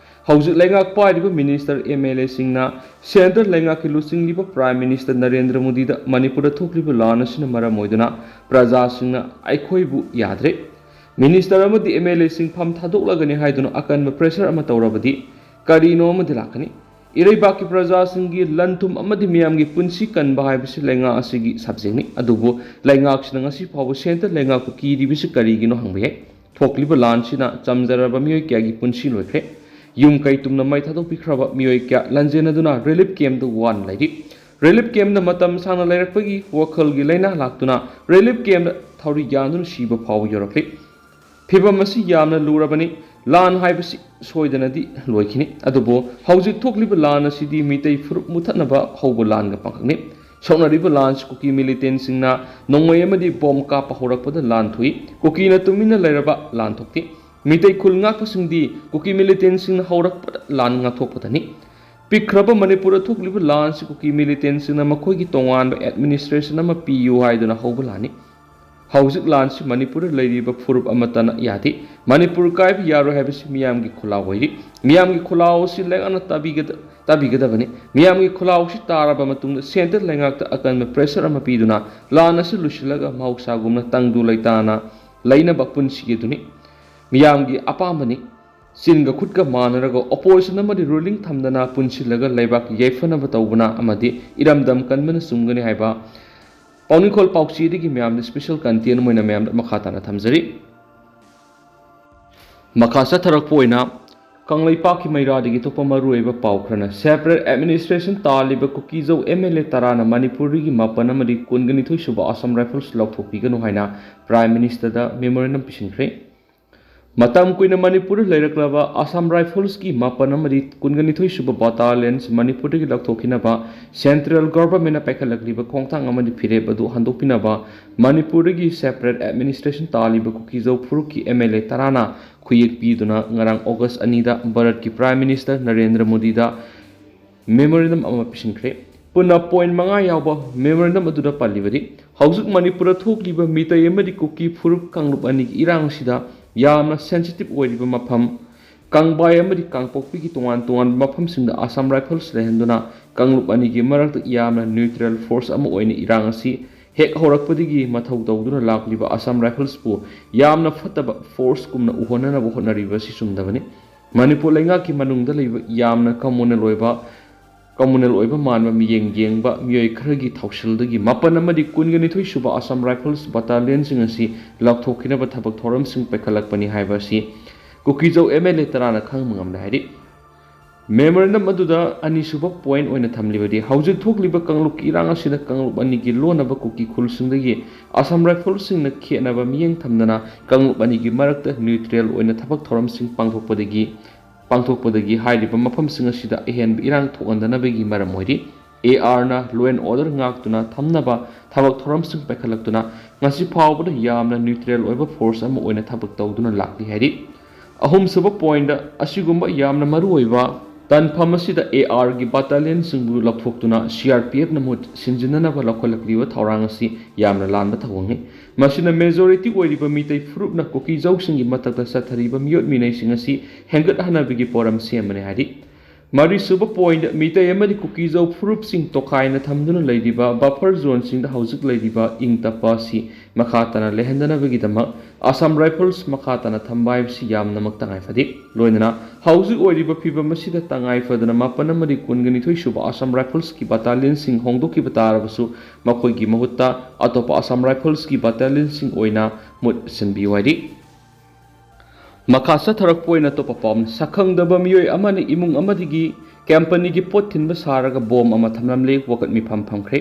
ꯍꯧꯖꯤꯛ ꯂꯩꯉꯥꯛ ꯄꯥꯏꯔꯤꯕ ꯃꯤꯅꯤꯁꯇꯔ, ꯑꯦꯝ ꯑꯦꯜ ꯑꯦꯁꯤꯡꯅ ꯁꯦꯟꯇꯔ ꯂꯩꯉꯥꯛꯀꯤ ꯂꯨꯆꯤꯡꯂꯤꯕ ꯄ꯭ꯔꯥꯏꯝ ꯃꯤꯅꯤꯁꯇꯔ ꯅꯔꯦꯟꯗ꯭ꯔ ꯃꯣꯗꯤꯗ ꯃꯅꯤꯄꯨꯔꯗ ꯊꯣꯛꯂꯤꯕ ꯂꯥꯟ ꯑꯁꯤꯅ ꯃꯔꯝ ꯑꯣꯏꯗꯨꯅ ꯄ꯭ꯔꯖꯥꯁꯤꯡꯅ ꯑꯩꯈꯣꯏꯕꯨ ꯌꯥꯗ꯭ꯔꯦ꯫ ꯃꯤꯅꯤꯁꯇꯔ ꯑꯃꯗꯤ ꯑꯦꯝ ꯑꯦꯜ ꯑꯦꯁꯤꯡ ꯐꯝ ꯊꯥꯗꯣꯛꯂꯒꯅꯤ ꯍꯥꯏꯗꯨꯅ ꯑꯀꯟꯕ ꯄ꯭ꯔꯦꯁꯔ ꯑꯃ ꯇꯧꯔꯕꯗꯤ ꯀꯔꯤꯅꯣ ꯑꯃꯗꯤ ꯂꯥꯛꯀꯅꯤ꯫ ꯏꯔꯩꯕꯥꯛꯀꯤ ꯄ꯭ꯔꯖꯥꯁꯤꯡꯒꯤ ꯂꯟ ꯊꯨꯝ ꯑꯃꯗꯤ ꯃꯤꯌꯥꯝꯒꯤ ꯄꯨꯟꯁꯤ ꯀꯟꯕ ꯍꯥꯏꯕꯁꯤ ꯂꯩꯉꯥꯛ ꯑꯁꯤꯒꯤ ꯁꯕꯖꯦꯛꯅꯤ꯫ ꯑꯗꯨꯕꯨ ꯂꯩꯉꯥꯛꯁꯤꯅ ꯉꯁꯤ ꯐꯥꯎꯕ ꯁꯦꯟꯇꯔ ꯂꯩꯉꯥꯛꯄꯨ ꯀꯤꯔꯤꯕꯁꯤ ꯀꯔꯤꯒꯤꯅꯣ ꯍꯪꯕ ꯌꯥꯏ꯫ ꯊꯣꯛꯂꯤꯕ ꯂꯥꯟꯁꯤꯅ ꯆꯝꯖꯔꯕ ꯃꯤꯑꯣꯏ ꯀꯌꯥꯒꯤ ꯄꯨꯟꯁꯤ ꯂꯣꯏꯈ꯭ꯔꯦ꯫ ꯌꯨꯝ ꯀꯩ ꯇꯨꯝꯅ ꯃꯩ ꯊꯥꯗꯣꯛꯄꯤꯈ꯭ꯔꯕ ꯃꯤꯑꯣꯏ ꯀꯌꯥ ꯂꯟꯖꯦꯟꯅꯗꯨꯅ ꯔꯤꯂꯤꯐ ꯀꯦꯝꯞꯇ ꯋꯥꯅ ꯂꯩꯔꯤ꯫ ꯔꯤꯂꯤꯐ ꯀꯦꯝꯞꯇ ꯃꯇꯝ ꯁꯥꯡꯅ ꯂꯩꯔꯛꯄꯒꯤ ꯋꯥꯈꯜꯒꯤ ꯂꯥꯏꯅꯥ ꯂꯥꯛꯇꯨꯅ ꯔꯤꯂꯤꯐ ꯀꯦꯝꯞꯇ ꯊꯧꯔꯤ ꯌꯥꯟꯗꯨꯅ ꯁꯤꯕ ꯐꯥꯎꯕ ꯌꯧꯔꯛꯂꯤ꯫ ꯐꯤꯚꯝ ꯑꯁꯤ ꯌꯥꯝꯅ ꯂꯨꯔꯕꯅꯤ꯫ ꯂꯥꯟ ꯍꯥꯏꯕꯁꯤ ꯁꯣꯏꯗꯅꯗꯤ ꯂꯣꯏꯈꯤꯅꯤ꯫ ꯑꯗꯨꯕꯨ ꯍꯧꯖꯤꯛ ꯊꯣꯛꯂꯤꯕ ꯂꯥꯟ ꯑꯁꯤꯗꯤ ꯃꯤꯇꯩ ꯐꯨꯔꯨꯞ ꯃꯨꯊꯠꯅꯕ ꯍꯧꯕ ꯂꯥꯟꯒ ꯄꯥꯡꯈꯛꯅꯤ꯫ ꯁꯣꯛꯅꯔꯤꯕ ꯂꯥꯟꯁꯤ ꯀꯨꯀꯤ ꯃꯤꯂꯤꯇꯦꯟꯁꯤꯡꯅ ꯅꯣꯡꯃꯩ ꯑꯃꯗꯤ ꯕꯣꯝ ꯀꯥꯞꯄ ꯍꯧꯔꯛꯄꯗ ꯂꯥꯟ ꯊꯣꯛꯏ꯫ ꯀꯨꯀꯤꯅ ꯇꯨꯃꯤꯟꯅ ꯂꯩꯔꯕ ꯂꯥꯟ ꯊꯣꯛꯇꯦ꯫ ꯃꯤꯇꯩ ꯈꯨꯜ ꯉꯥꯛꯄꯁꯤꯡꯗꯤ ꯀꯨꯀꯤ ꯃꯤꯂꯤꯇꯦꯟꯁꯤꯡꯅ ꯍꯧꯔꯛꯄꯗ ꯂꯥꯟ ꯉꯥꯛꯊꯣꯛꯄꯗꯅꯤ꯫ ꯄꯤꯛꯈ꯭ꯔꯕ ꯃꯅꯤꯄꯨꯔꯗ ꯊꯣꯛꯂꯤꯕ ꯂꯥꯟꯁꯤ ꯀꯨꯀꯤ ꯃꯤꯂꯤꯇꯦꯟꯁꯤꯡꯅ ꯃꯈꯣꯏꯒꯤ ꯇꯣꯉꯥꯟꯕ ꯑꯦꯗꯃꯤꯅꯤꯁꯇ꯭ꯔꯦꯁꯟ ꯑꯃ ꯄꯤꯌꯨ ꯍꯥꯏꯗꯨꯅ ꯍꯧꯕ ꯂꯥꯟꯅꯤ꯫ ꯍꯧꯖꯤꯛ ꯂꯥꯟꯁꯤ ꯃꯅꯤꯄꯨꯔꯗ ꯂꯩꯔꯤꯕ ꯐꯨꯔꯨꯞ ꯑꯃꯠꯇꯅ ꯌꯥꯗꯦ꯫ ꯃꯅꯤꯄꯨꯔ ꯀꯥꯏꯕ ꯌꯥꯔꯣꯏ ꯍꯥꯏꯕꯁꯤ ꯃꯤꯌꯥꯝꯒꯤ ꯈꯨꯜꯂꯥꯎ ꯑꯣꯏꯔꯤ꯫ ꯃꯤꯌꯥꯝꯒꯤ ꯈꯨꯜꯂꯥꯎ ꯑꯁꯤ ꯂꯩꯉꯥꯛꯅ ꯇꯥꯕꯤꯒꯗ-, ꯇꯥꯕꯤꯒꯗꯕꯅꯤ꯫ ꯃꯤꯌꯥꯝꯒꯤ ꯈꯨꯜꯂꯥꯎ ꯑꯁꯤ ꯇꯥꯔꯕ ꯃꯇꯨꯡꯗ central ꯂꯩꯉꯥꯛꯇ ꯑꯀꯟꯕ pressure ꯑꯃ ꯄꯤꯗꯨꯅ ꯂꯥꯟ ꯑꯁꯤ ꯂꯣꯏꯁꯤꯜꯂꯒ ꯃꯍꯧꯁꯥꯒꯨꯝꯅ ꯇꯪꯗꯨ ꯂꯩꯇꯥꯅ ꯂꯩꯅꯕ ꯄꯨꯟꯁꯤꯒꯤ ꯑꯗꯨꯅꯤ꯫ ꯃꯤꯌꯥꯝꯒꯤ ꯑꯄꯥꯝꯕꯅꯤ꯫ ꯆꯤꯟꯒ ꯈꯨꯠꯀ ꯃꯥꯟꯅꯔꯒ opposition ꯑꯃꯗꯤ ruling ꯊꯝꯗꯅ ꯄꯨꯟꯁꯤꯜꯂꯒ ꯂꯩꯕꯥꯛꯀꯤ ꯌꯥꯏꯐꯅꯕ ꯇꯧꯕꯅ ꯑꯃꯗꯤ ꯏꯔꯝꯗꯝ ꯀꯟꯕꯅ ꯆꯨꯝꯒꯅꯤ ꯍꯥꯏꯕ ꯄꯥꯎꯅꯤꯡꯈꯣꯜ ꯄꯥꯎꯆꯦꯗꯒꯤ ꯃꯌꯥꯝꯗ special content ꯑꯃ ꯑꯣꯏꯅ ꯃꯌꯥꯝꯗ ꯃꯈꯥ ꯇꯥꯅ ꯊꯝꯖꯔꯤ꯫ ꯃꯈꯥ ꯆꯠꯊꯔꯛꯄ ꯑꯣꯏꯅ ꯀꯪꯂꯩꯄꯥꯛꯀꯤ ꯃꯩꯔꯥꯗꯒꯤ ꯑꯇꯣꯞꯄ ꯃꯔꯨꯑꯣꯏꯕ ꯄꯥꯎ ꯈꯔꯅ separate administration ꯇꯥꯜꯂꯤꯕ ꯀꯨꯀꯤꯖꯧ MLA ꯇꯔꯥꯅ ꯃꯅꯤꯄꯨꯔꯗꯒꯤ ꯃꯥꯄꯟ ꯑꯃꯗꯤ ꯀꯨꯟꯒ ꯅꯤꯊꯣꯏ ꯁꯨꯕ Assam Rifles ꯂꯧꯊꯣꯛꯄꯤꯒꯅꯨ ꯍꯥꯏꯅ Prime Ministerꯗ memorandum ꯄꯤꯁꯤꯟꯈ꯭ꯔꯦ꯫ ꯃꯇꯝ ꯀꯨꯏꯅ ꯃꯅꯤꯄꯨꯔꯗ ꯂꯩꯔꯛꯂꯕ Assam Riflesꯀꯤ ꯃꯥꯄꯟ ꯑꯃꯗꯤ ꯀꯨꯟꯒ ꯅꯤꯊꯣꯏ ꯁꯨꯕ battalionꯁꯤ ꯃꯅꯤꯄꯨꯔꯗꯒꯤ ꯂꯧꯊꯣꯛꯈꯤꯅꯕ central governmentꯅ ꯄꯥꯏꯈꯠꯂꯛꯂꯤꯕ ꯈꯣꯡꯊꯥꯡ ꯑꯃꯗꯤ ꯐꯤꯔꯦꯞ ꯑꯗꯨ ꯍꯟꯗꯣꯛꯄꯤꯅꯕ ꯃꯅꯤꯄꯨꯔꯗꯒꯤ separate administration ꯇꯥꯜꯂꯤꯕ ꯀꯨꯀꯤꯖꯧ ꯐꯨꯔꯨꯞꯀꯤ MLA ꯇꯔꯥꯅ ꯈꯨꯌꯦꯛ ꯄꯤꯗꯨꯅ ꯉꯔꯥꯡ August ꯑꯅꯤꯗ ꯚꯥꯔꯠꯀꯤ Prime Minister ꯅꯔꯦꯟꯗ꯭ꯔ ꯃꯣꯗꯤꯗ memorandum ꯑꯃ ꯄꯤꯁꯤꯟꯈ꯭ꯔꯦ꯫ ꯄꯨꯟꯅ point ꯃꯉꯥ ꯌꯥꯎꯕ memorandum ꯑꯗꯨꯗ ꯄꯜꯂꯤꯕꯗꯤ, ꯍꯧꯖꯤꯛ ꯃꯅꯤꯄꯨꯔꯗ ꯊꯣꯛꯂꯤꯕ ꯃꯤꯇꯩ ꯑꯃꯗꯤ ꯀꯨꯀꯤ ꯐꯨꯔꯨꯞ ꯀꯥꯡꯂꯨꯞ ꯑꯅꯤꯒꯤ ꯏꯔꯥꯡ ꯑꯁꯤꯗ ꯌꯥꯝꯅ sensitive ꯑꯣꯏꯔꯤꯕ ꯃꯐꯝ, ꯀꯪꯕꯥꯏ ꯑꯃꯗꯤ ꯀꯥꯡꯄꯣꯛꯄꯤꯒꯤ ꯇꯣꯉꯥꯟ ꯇꯣꯉꯥꯟꯕ ꯃꯐꯝꯁꯤꯡꯗ Assam Rifles ꯂꯩꯍꯟꯗꯨꯅ ꯀꯥꯡꯂꯨꯞ ꯑꯅꯤꯒꯤ ꯃꯔꯛꯇ ꯌꯥꯝꯅ neutral force ꯑꯃ ꯑꯣꯏꯅ ꯏꯔꯥꯡ ꯑꯁꯤ ꯍꯦꯛ ꯍꯧꯔꯛꯄꯗꯒꯤ ꯃꯊꯧ ꯇꯧꯗꯨꯅ ꯂꯥꯛꯂꯤꯕ Assam Riflesꯄꯨ ꯌꯥꯝꯅ ꯐꯠꯇꯕ forceꯀꯨꯝꯅ ꯎꯍꯟꯅꯅꯕ ꯍꯣꯠꯅꯔꯤꯕ ꯑꯁꯤ ꯆꯨꯝꯗꯕꯅꯤ꯫ ꯃꯅꯤꯄꯨꯔ ꯂꯩꯉꯥꯛꯀꯤ ꯃꯅꯨꯡꯗ ꯂꯩꯕ ꯌꯥꯝꯅ communal ꯑꯣꯏꯕ communal ꯑꯣꯏꯕ ꯃꯥꯟꯕ ꯃꯤꯠꯌꯦꯡ ꯌꯦꯡꯕ ꯃꯤꯑꯣꯏ ꯈꯔꯒꯤ ꯊꯧꯁꯤꯜꯗꯒꯤ ꯃꯥꯄꯟ ꯑꯃꯗꯤ ꯀꯨꯟꯒ ꯅꯤꯊꯣꯏ ꯁꯨꯕ Assam Rifles battalionꯁꯤꯡ ꯑꯁꯤ ꯂꯧꯊꯣꯛꯈꯤꯅꯕ ꯊꯕꯛ ꯊꯧꯔꯝꯁꯤꯡ ꯄꯥꯏꯈꯠꯂꯛꯄꯅꯤ ꯍꯥꯏꯕ ꯑꯁꯤ ꯀꯨꯀꯤꯖꯧ MLA ꯇꯔꯥꯅ ꯈꯪꯕ ꯉꯝꯂꯦ ꯍꯥꯏꯔꯤ꯫ Memorandum ꯑꯗꯨꯗ ꯑꯅꯤꯁꯨꯕ point ꯑꯣꯏꯅ ꯊꯝꯂꯤꯕꯗꯤ, ꯍꯧꯖꯤꯛ ꯊꯣꯛꯂꯤꯕ ꯀꯥꯡꯂꯨꯞꯀꯤ ꯏꯔꯥꯡ ꯑꯁꯤꯗ ꯀꯥꯡꯂꯨꯞ ꯑꯅꯤꯒꯤ ꯂꯣꯟꯅꯕ ꯀꯨꯀꯤ ꯈꯨꯜꯁꯤꯡꯗꯒꯤ Assam Riflesꯁꯤꯡꯅ ꯈꯦꯠꯅꯕ ꯃꯤꯠꯌꯦꯡ ꯊꯝꯗꯅ ꯀꯥꯡꯂꯨꯞ ꯑꯅꯤꯒꯤ ꯃꯔꯛꯇ neutral ꯑꯣꯏꯅ ꯊꯕꯛ ꯊꯧꯔꯝꯁꯤꯡ ꯄꯥꯡꯊꯣꯛꯄꯗꯒꯤ ꯄꯥꯡꯊꯣꯛꯄꯗꯒꯤ ꯍꯥꯏꯔꯤꯕ ꯃꯐꯝꯁꯤꯡ ꯑꯁꯤꯗ ꯑꯍꯦꯟꯕ ꯏꯔꯥꯡ ꯊꯣꯛꯍꯟꯗꯅꯕꯒꯤ ꯃꯔꯝ ꯑꯣꯏꯔꯤ꯫ ARꯅ law and order ꯉꯥꯛꯇꯨꯅ ꯊꯝꯅꯕ ꯊꯕꯛ ꯊꯧꯔꯝꯁꯤꯡ ꯄꯥꯏꯈꯠꯂꯛꯇꯨꯅ ꯉꯁꯤ ꯐꯥꯎꯕꯗ ꯌꯥꯝꯅ neutral ꯑꯣꯏꯕ force ꯑꯃ ꯑꯣꯏꯅ ꯊꯕꯛ ꯇꯧꯗꯨꯅ ꯂꯥꯛꯂꯤ ꯍꯥꯏꯔꯤ꯫ ꯑꯍꯨꯝꯁꯨꯕ pointꯗ, ꯑꯁꯤꯒꯨꯝꯕ ꯌꯥꯝꯅ ꯃꯔꯨꯑꯣꯏꯕ ꯇꯥꯟꯐꯝ ꯑꯁꯤꯗ ꯑꯦ ꯑꯥꯔꯒꯤ ꯕꯥꯇꯥꯂꯤꯌꯟꯁꯤꯡꯕꯨ ꯂꯧꯊꯣꯛꯇꯨꯅ ꯁꯤ ꯑꯥꯔ ꯄꯤ ꯑꯦꯐꯅ ꯃꯍꯨꯠ ꯁꯤꯟꯖꯤꯟꯅꯅꯕ ꯂꯧꯈꯠꯂꯛꯂꯤꯕ ꯊꯧꯔꯥꯡ ꯑꯁꯤ ꯌꯥꯝꯅ ꯂꯥꯟꯕ ꯊꯧꯑꯣꯡꯅꯤ꯫ ꯃꯁꯤꯅ ꯃꯦꯖꯣꯔꯤꯇꯤ ꯑꯣꯏꯔꯤꯕ ꯃꯤꯇꯩ ꯐꯨꯔꯨꯞꯅ ꯀꯨꯀꯤꯖꯧꯁꯤꯡꯒꯤ ꯃꯊꯛꯇ ꯆꯠꯊꯔꯤꯕ ꯃꯤꯑꯣꯠ ꯃꯤꯅꯩꯁꯤꯡ ꯑꯁꯤ ꯍꯦꯟꯒꯠꯍꯟꯅꯕꯒꯤ ꯄꯣꯔꯝ ꯁꯦꯝꯕꯅꯤ ꯍꯥꯏꯔꯤ꯫ ꯃꯔꯤꯁꯨꯕ ꯄꯣꯏꯟꯠ, ꯃꯤꯇꯩ ꯑꯃꯗꯤ ꯀꯨꯀꯤꯖꯧ ꯐꯨꯔꯨꯞꯁꯤꯡ ꯇꯣꯈꯥꯏꯅ ꯊꯝꯗꯨꯅ ꯂꯩꯔꯤꯕ ꯕꯐꯔ ꯖꯣꯟꯁꯤꯡꯗ ꯍꯧꯖꯤꯛ ꯂꯩꯔꯤꯕ ꯏꯪ ꯇꯞꯄ ꯑꯁꯤ ꯃꯈꯥ ꯇꯥꯅ ꯂꯩꯍꯟꯗꯅꯕꯒꯤꯗꯃꯛ ꯑꯁꯥꯝ ꯔꯥꯏꯐꯜꯁ ꯃꯈꯥ ꯇꯥꯅ ꯊꯝꯕ ꯍꯥꯏꯕꯁꯤ ꯌꯥꯝꯅꯃꯛ ꯇꯉꯥꯏ ꯐꯗꯦ꯫ ꯂꯣꯏꯅꯅ ꯍꯧꯖꯤꯛ ꯑꯣꯏꯔꯤꯕ ꯐꯤꯕꯝ ꯑꯁꯤꯗ ꯇꯉꯥꯏ ꯐꯗꯅ ꯃꯥꯄꯟ ꯑꯃꯗꯤ ꯀꯨꯟꯒ ꯅꯤꯊꯣꯏ ꯁꯨꯕ ꯑꯁꯥꯝ ꯔꯥꯏꯐꯜꯁꯀꯤ ꯕꯥꯇꯥꯂꯤꯌꯟꯁꯤꯡ ꯍꯣꯡꯗꯣꯛꯈꯤꯕ ꯇꯥꯔꯕꯁꯨ ꯃꯈꯣꯏꯒꯤ ꯃꯍꯨꯠꯇ ꯑꯇꯣꯞꯄ ꯑꯁꯥꯝ ꯔꯥꯏꯐꯜꯁꯀꯤ ꯕꯥꯇꯥꯂꯤꯌꯟꯁꯤꯡ ꯑꯣꯏꯅ ꯃꯍꯨꯠ ꯁꯤꯟꯕꯤꯌꯨ ꯍꯥꯏꯔꯤ꯫ ꯃꯈꯥ ꯆꯠꯊꯔꯛꯄ ꯑꯣꯏꯅ ꯑꯇꯣꯞꯄ ꯄꯥꯎ ꯑꯃꯅ, ꯁꯛꯈꯪꯗꯕ ꯃꯤꯑꯣꯏ ꯑꯃꯅ ꯏꯃꯨꯡ ꯑꯃꯗꯒꯤ ꯀꯝꯄꯅꯤꯒꯤ ꯄꯣꯠ ꯊꯤꯟꯕ ꯁꯥꯔꯒ ꯕꯣꯝ ꯑꯃ ꯊꯝꯂꯝꯂꯦ, ꯋꯥꯀꯠ ꯃꯤꯐꯝ ꯐꯝꯈ꯭ꯔꯦ꯫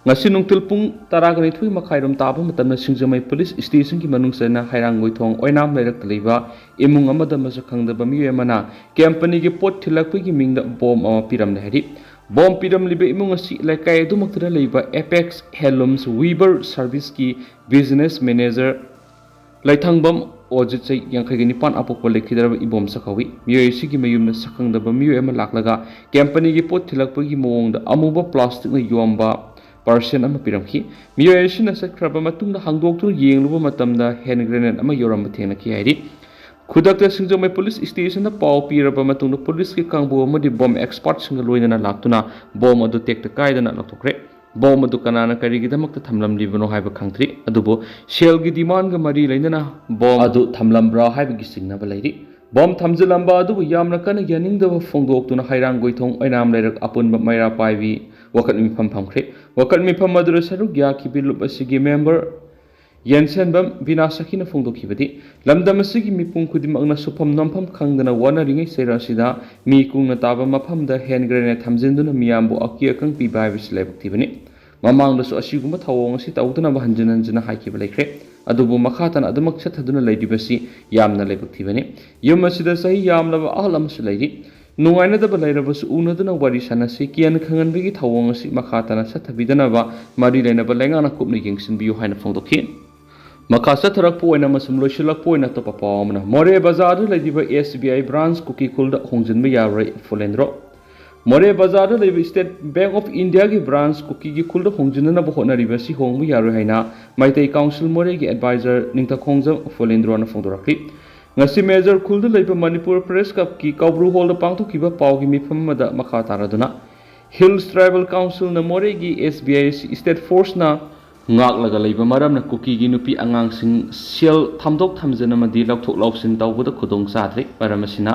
ꯉꯁꯤ ꯅꯨꯡꯊꯤꯜ ꯄꯨꯡ ꯇꯔꯥꯒ ꯅꯤꯊꯣꯏ ꯃꯈꯥꯏꯔꯣꯝ ꯇꯥꯕ ꯃꯇꯝꯗ ꯁꯤꯡꯖꯃꯩ ꯄꯨꯂꯤꯁ ꯁ꯭ꯇꯦꯁꯟꯒꯤ ꯃꯅꯨꯡ ꯆꯟꯅ ꯍꯩꯔꯥꯡꯒꯣꯏꯊꯣꯡ ꯑꯣꯏꯅꯥꯝ ꯂꯩꯔꯛꯇ ꯂꯩꯕ ꯏꯃꯨꯡ ꯑꯃꯗ ꯃꯁꯛ ꯈꯪꯗꯕ ꯃꯤꯑꯣꯏ ꯑꯃꯅ ꯀꯝꯄꯅꯤꯒꯤ ꯄꯣꯠ ꯊꯤꯜꯂꯛꯄꯒꯤ ꯃꯤꯡꯗ ꯕꯣꯝ ꯑꯃ ꯄꯤꯔꯝꯂꯦ ꯍꯥꯏꯔꯤ꯫ ꯕꯣꯝ ꯄꯤꯔꯝꯂꯤꯕ ꯏꯃꯨꯡ ꯑꯁꯤ ꯂꯩꯀꯥꯏ ꯑꯗꯨꯃꯛꯇꯗ ꯂꯩꯕ ꯑꯦꯄꯦꯛꯁ ꯍꯦꯟꯂꯨꯝꯁ ꯋꯤꯕꯔ ꯁꯔꯚꯤꯁꯀꯤ ꯕꯤꯖꯤꯅꯦꯁ ꯃꯦꯅꯦꯖꯔ ꯂꯩꯊꯪꯕꯝ ꯑꯣꯖꯤꯠ, ꯆꯍꯤ ꯌꯥꯡꯈꯩꯒ ꯅꯤꯄꯥꯟ, ꯑꯄꯣꯛꯄ ꯂꯩꯈꯤꯗ꯭ꯔꯕ ꯏꯕꯣꯝꯁꯛ ꯀꯧꯏ꯫ ꯃꯤꯑꯣꯏ ꯑꯁꯤꯒꯤ ꯃꯌꯨꯝꯗ ꯁꯛꯈꯪꯗꯕ ꯃꯤꯑꯣꯏ ꯑꯃ ꯂꯥꯛꯂꯒ ꯀꯝꯄꯅꯤꯒꯤ ꯄꯣꯠ ꯊꯤꯜꯂꯛꯄꯒꯤ ꯃꯑꯣꯡꯗ ꯑꯃꯨꯕ ꯄ꯭ꯂꯥꯁꯇꯤꯛꯅ ꯌꯣꯝꯕ ꯄꯥꯔꯁꯦꯜ ꯑꯃ ꯄꯤꯔꯝꯈꯤ꯫ ꯃꯤꯑꯣꯏ ꯑꯁꯤꯅ ꯆꯠꯈ꯭ꯔꯕ ꯃꯇꯨꯡꯗ ꯍꯥꯡꯗꯣꯛꯇꯨꯅ ꯌꯦꯡꯂꯨꯕ ꯃꯇꯝꯗ ꯍꯦꯟ ꯒ꯭ꯔꯦꯅꯦꯗ ꯑꯃ ꯌꯧꯔꯝꯕ ꯊꯦꯡꯅꯈꯤ ꯍꯥꯏꯔꯤ꯫ ꯈꯨꯗꯛꯇ ꯁꯤꯡꯖꯃꯩ ꯄꯨꯂꯤꯁ ꯁ꯭ꯇꯦꯁꯟꯗ ꯄꯥꯎ ꯄꯤꯔꯕ ꯃꯇꯨꯡꯗ ꯄꯨꯂꯤꯁꯀꯤ ꯀꯥꯡꯕꯨ ꯑꯃꯗꯤ ꯕꯣꯝ ꯑꯦꯛꯁꯄꯥꯔꯠꯁꯤꯡꯒ ꯂꯣꯏꯅꯅ ꯂꯥꯛꯇꯨꯅ ꯕꯣꯝ ꯑꯗꯨ ꯇꯦꯛꯇ ꯀꯥꯏꯗꯅ ꯂꯧꯊꯣꯛꯈ꯭ꯔꯦ꯫ ꯕꯣꯝ ꯑꯗꯨ ꯀꯅꯥꯅ ꯀꯔꯤꯒꯤꯗꯃꯛꯇ ꯊꯝꯂꯝꯂꯤꯕꯅꯣ ꯍꯥꯏꯕ ꯈꯪꯗ꯭ꯔꯤ, ꯑꯗꯨꯕꯨ ꯁꯦꯜꯒꯤ ꯗꯤꯃꯥꯟꯒ ꯃꯔꯤ ꯂꯩꯅꯅ ꯕꯣꯝ ꯑꯗꯨ ꯊꯝꯂꯝꯕ꯭ꯔꯥ ꯍꯥꯏꯕꯒꯤ ꯆꯤꯡꯅꯕ ꯂꯩꯔꯤ꯫ ꯕꯣꯝ ꯊꯝꯖꯤꯜꯂꯝꯕ ꯑꯗꯨꯕꯨ ꯌꯥꯝꯅ ꯀꯟꯅ ꯌꯥꯅꯤꯡꯗꯕ ꯐꯣꯡꯗꯣꯛꯇꯨꯅ ꯍꯩꯔꯥꯡꯒꯣꯏꯊꯣꯡ ꯑꯣꯏꯅꯥꯝ ꯂꯩꯔꯛ ꯑꯄꯨꯟꯕ ꯃꯩꯔꯥ ꯄꯥꯏꯕꯤ ꯋꯥꯀꯠ ꯃꯤꯐꯝ ꯐꯝꯈ꯭ꯔꯦ꯫ ꯋꯥꯀꯠ ꯃꯤꯐꯝ ꯑꯗꯨꯗ ꯁꯔꯨꯛ ꯌꯥꯈꯤꯕꯤ ꯂꯨꯞ ꯑꯁꯤꯒꯤ ꯃꯦꯝꯕꯔ ꯌꯦꯟꯁꯦꯟꯕꯝ ꯕꯤꯅꯥ ꯁꯈꯤꯅ ꯐꯣꯡꯗꯣꯛꯈꯤꯕꯗꯤ, ꯂꯝꯗꯝ ꯑꯁꯤꯒꯤ ꯃꯤꯄꯨꯝ ꯈꯨꯗꯤꯡꯃꯛꯅ ꯁꯨꯐꯝ ꯅꯣꯝꯐꯝ ꯈꯪꯗꯅ ꯋꯥꯅꯔꯤꯉꯩ ꯆꯩꯔꯛ ꯑꯁꯤꯗ ꯃꯤ ꯀꯨꯡꯅ ꯇꯥꯕ ꯃꯐꯝꯗ ꯍꯦꯟ ꯒ꯭ꯔꯦꯅꯦꯗ ꯊꯝꯖꯤꯟꯗꯨꯅ ꯃꯤꯌꯥꯝꯕꯨ ꯑꯀꯤ ꯑꯈꯪ ꯄꯤꯕ ꯍꯥꯏꯕꯁꯤ ꯂꯥꯏꯕꯛ ꯊꯤꯕꯅꯤ꯫ ꯃꯃꯥꯡꯗꯁꯨ ꯑꯁꯤꯒꯨꯝꯕ ꯊꯧꯑꯣꯡ ꯑꯁꯤ ꯇꯧꯗꯅꯕ ꯍꯟꯖꯤꯟ ꯍꯟꯖꯤꯟꯅ ꯍꯥꯏꯈꯤꯕ ꯂꯩꯈ꯭ꯔꯦ꯫ ꯑꯗꯨꯕꯨ ꯃꯈꯥ ꯇꯥꯅ ꯑꯗꯨꯃꯛ ꯆꯠꯊꯗꯨꯅ ꯂꯩꯔꯤꯕꯁꯤ ꯌꯥꯝꯅ ꯂꯥꯏꯕꯛ ꯊꯤꯕꯅꯤ꯫ ꯌꯨꯝ ꯑꯁꯤꯗ ꯆꯍꯤ ꯌꯥꯝꯂꯕ ꯑꯍꯜ ꯑꯃꯁꯨ ꯂꯩꯔꯤ꯫ ꯅꯨꯡꯉꯥꯏꯅꯗꯕ ꯂꯩꯔꯕꯁꯨ ꯎꯅꯗꯨꯅ ꯋꯥꯔꯤ ꯁꯥꯟꯅꯁꯤ꯫ ꯀꯤꯍꯟ ꯈꯪꯍꯟꯕꯒꯤ ꯊꯧꯑꯣꯡ ꯑꯁꯤ ꯃꯈꯥ ꯇꯥꯅ ꯆꯠꯊꯕꯤꯗꯅꯕ ꯃꯔꯤ ꯂꯩꯅꯕ ꯂꯩꯉꯥꯛꯅ ꯀꯨꯞꯅ ꯌꯦꯡꯁꯤꯟꯕꯤꯌꯨ ꯍꯥꯏꯅ ꯐꯣꯡꯗꯣꯛꯈꯤ꯫ ꯃꯈꯥ ꯆꯠꯊꯔꯛꯄ ꯑꯣꯏꯅ ꯑꯃꯁꯨꯡ ꯂꯣꯏꯁꯤꯜꯂꯛꯄ ꯑꯣꯏꯅ ꯑꯇꯣꯞꯄ ꯄꯥꯎ ꯑꯃꯅ, ꯃꯣꯔꯦ ꯕꯖꯥꯔꯗ ꯂꯩꯔꯤꯕ S B I branch ꯀꯨꯀꯤ ꯈꯨꯜꯗ ꯍꯣꯡꯖꯤꯟꯕ ꯌꯥꯔꯣꯏ, ꯐꯨꯂꯦꯟꯗ꯭ꯔꯣ꯫ ꯃꯣꯔꯦ ꯕꯖꯥꯔꯗ ꯂꯩꯕ State Bank of Indiaꯒꯤ branch ꯀꯨꯀꯤꯒꯤ ꯈꯨꯜꯗ ꯍꯣꯡꯖꯤꯟꯅꯅꯕ ꯍꯣꯠꯅꯔꯤꯕ ꯑꯁꯤ ꯍꯣꯡꯕ ꯌꯥꯔꯣꯏ ꯍꯥꯏꯅ ꯃꯩꯇꯩ Council ꯃꯣꯔꯦꯒꯤ advisor ꯅꯤꯡꯊꯧꯈꯣꯡꯖꯝ ꯐꯨꯂꯦꯟꯗ꯭ꯔꯣꯅ ꯐꯣꯡꯗꯣꯔꯛꯂꯤ꯫ ꯉꯁꯤ ꯃꯦꯖꯔ ꯈꯨꯜꯗ ꯂꯩꯕ ꯃꯅꯤꯄꯨꯔ Press Clubꯀꯤ ꯀꯧꯕ꯭ꯔꯨ hallꯗ ꯄꯥꯡꯊꯣꯛꯈꯤꯕ ꯄꯥꯎꯒꯤ ꯃꯤꯐꯝ ꯑꯃꯗ ꯃꯈꯥ ꯇꯥꯔꯗꯨꯅ, Hills Tribal Councilꯅ ꯃꯣꯔꯦꯒꯤ S B I ꯑꯁꯤ state forceꯅ ꯉꯥꯛꯂꯒ ꯂꯩꯕ ꯃꯔꯝꯅ ꯀꯨꯀꯤꯒꯤ ꯅꯨꯄꯤ ꯑꯉꯥꯡꯁꯤꯡ ꯁꯦꯜ ꯊꯝꯗꯣꯛ ꯊꯝꯖꯤꯟ ꯑꯃꯗꯤ ꯂꯧꯊꯣꯛ ꯂꯧꯁꯤꯟ ꯇꯧꯕꯗ ꯈꯨꯗꯣꯡ ꯆꯥꯗ꯭ꯔꯦ꯫ ꯃꯔꯝ ꯑꯁꯤꯅ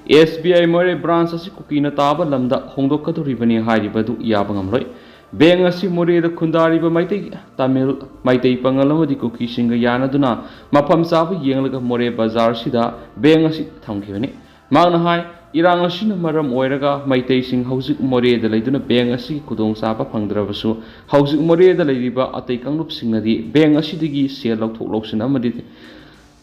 S B I ꯃꯣꯔꯦ branch ꯑꯁꯤ ꯀꯨꯀꯤꯅ ꯇꯥꯕ ꯂꯝꯗ ꯍꯣꯡꯗꯣꯛꯀꯗꯧꯔꯤꯕꯅꯤ ꯍꯥꯏꯔꯤꯕꯗꯨ ꯌꯥꯕ ꯉꯝꯂꯣꯏ꯫ Bank ꯑꯁꯤ ꯃꯣꯔꯦꯗ ꯈꯨꯟꯗꯥꯔꯤꯕ ꯃꯩꯇꯩ, ꯇꯥꯃꯤꯜ, ꯃꯩꯇꯩ, ꯄꯥꯉꯜ ꯑꯃꯗꯤ ꯀꯨꯀꯤꯁꯤꯡꯒ ꯌꯥꯅꯗꯨꯅ ꯃꯐꯝ ꯆꯥꯕ ꯌꯦꯡꯂꯒ ꯃꯣꯔꯦ ꯕꯖꯥꯔꯁꯤꯗ bank ꯑꯁꯤ ꯊꯝꯈꯤꯕꯅꯤ꯫ ꯃꯍꯥꯛꯅ ꯍꯥꯏ, ꯏꯔꯥꯡ ꯑꯁꯤꯅ ꯃꯔꯝ ꯑꯣꯏꯔꯒ ꯃꯩꯇꯩꯁꯤꯡ ꯍꯧꯖꯤꯛ ꯃꯣꯔꯦꯗ ꯂꯩꯗꯨꯅ bank ꯑꯁꯤꯒꯤ ꯈꯨꯗꯣꯡꯆꯥꯕ ꯐꯪꯗ꯭ꯔꯕꯁꯨ, ꯍꯧꯖꯤꯛ ꯃꯣꯔꯦꯗ ꯂꯩꯔꯤꯕ ꯑꯇꯩ ꯀꯥꯡꯂꯨꯞꯁꯤꯡꯅꯗꯤ bank ꯑꯁꯤꯗꯒꯤ ꯁꯦꯜ ꯂꯧꯊꯣꯛ ꯂꯧꯁꯤꯟ ꯑꯃꯗꯤ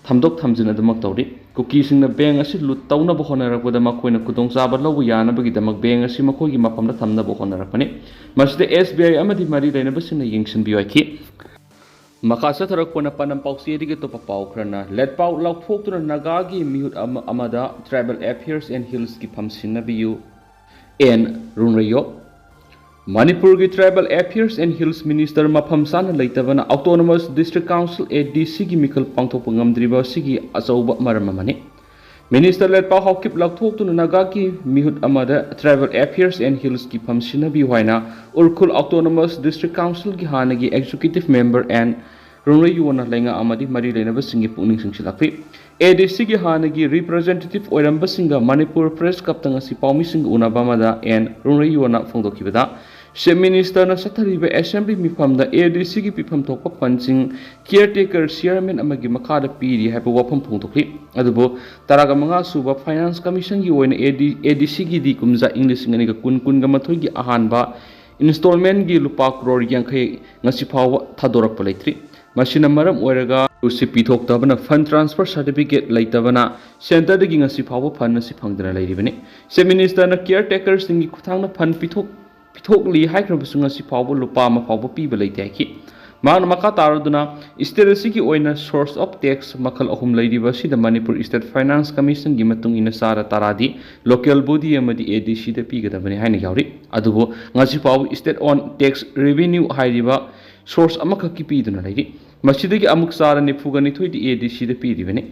ꯊꯝꯗꯣꯛ ꯊꯝꯖꯤꯟ ꯑꯗꯨꯃꯛ ꯇꯧꯔꯤ꯫ ꯀꯨꯀꯤꯁꯤꯡꯅ bank ꯑꯁꯤ ꯂꯨꯠ ꯇꯧꯅꯕ ꯍꯣꯠꯅꯔꯛꯄꯗ ꯃꯈꯣꯏꯅ ꯈꯨꯗꯣꯡꯆꯥꯕ ꯂꯧꯕ ꯌꯥꯅꯕꯒꯤꯗꯃꯛ bank ꯑꯁꯤ ꯃꯈꯣꯏꯒꯤ ꯃꯐꯝꯗ ꯊꯝꯅꯕ ꯍꯣꯠꯅꯔꯛꯄꯅꯤ꯫ ꯃꯁꯤꯗ S B I ꯑꯃꯗꯤ ꯃꯔꯤ ꯂꯩꯅꯕꯁꯤꯡꯅ ꯌꯦꯡꯁꯤꯟꯕꯤꯌꯨ ꯍꯥꯏꯈꯤ꯫ ꯃꯈꯥ ꯆꯠꯊꯔꯛꯄꯅ ꯄꯥꯟꯗꯝ ꯄꯥꯎꯆꯦꯗꯒꯤ ꯑꯇꯣꯞꯄ ꯄꯥꯎ ꯈꯔꯅ, ꯂꯦꯠꯄꯥꯎ ꯂꯥꯎꯊꯣꯛꯇꯨꯅ ꯅꯥꯒꯥꯒꯤ ꯃꯤꯍꯨꯠ ꯑꯃ, ꯑꯃꯗ Tribal Affairs and Hillsꯀꯤ ꯐꯝ ꯁꯤꯟꯅꯕꯤꯌꯨ꯫ N ꯔꯨꯡꯔꯩꯌꯣ꯫ ꯃꯅꯤꯄꯨꯔꯒꯤ Tribal Affairs and Hills Minister ꯃꯐꯝ ꯆꯥꯅ ꯂꯩꯇꯕꯅ Autonomous District Council, ADCꯒꯤ ꯃꯤꯈꯜ ꯄꯥꯡꯊꯣꯛꯄ ꯉꯝꯗ꯭ꯔꯤꯕ ꯑꯁꯤꯒꯤ ꯑꯆꯧꯕ ꯃꯔꯝ ꯑꯃꯅꯤ꯫ Minister ꯂꯦꯠꯄꯥꯎ ꯍꯥꯎꯀꯤꯞ ꯂꯥꯎꯊꯣꯛꯇꯨꯅ ꯅꯥꯒꯥꯒꯤ ꯃꯤꯍꯨꯠ ꯑꯃꯗ Tribal Affairs and Hillsꯀꯤ ꯐꯝ ꯁꯤꯟꯅꯕꯤꯌꯨ ꯍꯥꯏꯅ ꯎꯔꯈꯨꯜ Autonomous District Councilꯒꯤ ꯍꯥꯟꯅꯒꯤ Executive Member N ꯔꯨꯡꯔꯩꯌꯣꯅ ꯂꯩꯉꯥꯛ ꯑꯃꯗꯤ ꯃꯔꯤ ꯂꯩꯅꯕꯁꯤꯡꯒꯤ ꯄꯨꯛꯅꯤꯡ ꯆꯤꯡꯁꯤꯜꯂꯛꯂꯤ꯫ ADCꯒꯤ ꯍꯥꯟꯅꯒꯤ representative ꯑꯣꯏꯔꯝꯕꯁꯤꯡꯒ ꯃꯅꯤꯄꯨꯔ Press Clubꯇ ꯉꯁꯤ ꯄꯥꯎꯃꯤꯁꯤꯡꯒ ꯎꯅꯕ ꯑꯃꯗ N ꯔꯨꯡꯔꯩꯌꯣꯅ ꯐꯣꯡꯗꯣꯛꯈꯤꯕꯗ, Chief Ministerꯅ ꯆꯠꯊꯔꯤꯕ Assembly ꯃꯤꯐꯝꯗ ADCꯒꯤ ꯄꯤꯐꯝ ꯊꯣꯛꯄ fundꯁꯤꯡ caretaker chairman ꯑꯃꯒꯤ ꯃꯈꯥꯗ ꯄꯤꯔꯤ ꯍꯥꯏꯕ ꯋꯥꯐꯝ ꯐꯣꯡꯗꯣꯛꯂꯤ꯫ ꯑꯗꯨꯕꯨ ꯇꯔꯥꯃꯉꯥ ꯁꯨꯕ Finance Commissionꯒꯤ ꯑꯣꯏꯅ AD, ADCꯒꯤꯗꯤ ꯀꯨꯝꯖꯥ ꯏꯪ ꯂꯤꯁꯤꯡ ꯑꯅꯤꯒ ꯀꯨꯟ, ꯀꯨꯟꯒ ꯃꯥꯊꯣꯏꯒꯤ ꯑꯍꯥꯟꯕ installmentꯒꯤ ꯂꯨꯄꯥ ꯀ꯭ꯔꯣꯔ ꯌꯥꯡꯈꯩ ꯉꯁꯤ ꯐꯥꯎꯕ ꯊꯥꯗꯣꯔꯛꯄ ꯂꯩꯇ꯭ꯔꯤ꯫ ꯃꯁꯤꯅ ꯃꯔꯝ ꯑꯣꯏꯔꯒ ꯁꯤ ꯄꯤꯊꯣꯛꯇꯕꯅ, fund transfer certificate ꯂꯩꯇꯕꯅ centreꯗꯒꯤ ꯉꯁꯤ ꯐꯥꯎꯕ fund ꯑꯁꯤ ꯐꯪꯗꯅ ꯂꯩꯔꯤꯕꯅꯤ꯫ Chief Ministerꯅ caretakerꯁꯤꯡꯒꯤ ꯈꯨꯠꯊꯥꯡꯗ fund ꯄꯤꯊꯣꯛ, ꯄꯤꯊꯣꯛꯂꯤ ꯍꯥꯏꯈ꯭ꯔꯕꯁꯨ ꯉꯁꯤ ꯐꯥꯎꯕ ꯂꯨꯄꯥ ꯑꯃ ꯐꯥꯎꯕ ꯄꯤꯕ ꯂꯩꯇꯦ ꯍꯥꯏꯈꯤ꯫ ꯃꯍꯥꯛꯅ ꯃꯈꯥ ꯇꯥꯔꯗꯨꯅ, state ꯑꯁꯤꯒꯤ ꯑꯣꯏꯅ source of tax ꯃꯈꯜ ꯑꯍꯨꯝ ꯂꯩꯔꯤꯕ ꯑꯁꯤꯗ ꯃꯅꯤꯄꯨꯔ State Finance Commission ꯒꯤ ꯃꯇꯨꯡ ꯏꯟꯅ ꯆꯥꯔ ꯇꯔꯥꯗꯤ local body ꯑꯃꯗꯤ A D C ꯗ ꯄꯤꯒꯗꯕꯅꯤ ꯍꯥꯏꯅ ꯌꯥꯎꯔꯤ꯫ ꯑꯗꯨꯕꯨ ꯉꯁꯤ ꯐꯥꯎꯕ state own tax revenue ꯍꯥꯏꯔꯤꯕ source ꯑꯃꯈꯛꯀꯤ ꯄꯤꯗꯨꯅ ꯂꯩꯔꯤ꯫ ꯃꯁꯤꯗꯒꯤ ꯑꯃꯨꯛ ꯆꯥꯔ ꯅꯤꯐꯨꯒ ꯅꯤꯊꯣꯏꯗꯤ A D C the ꯄꯤꯔꯤꯕꯅꯤ꯫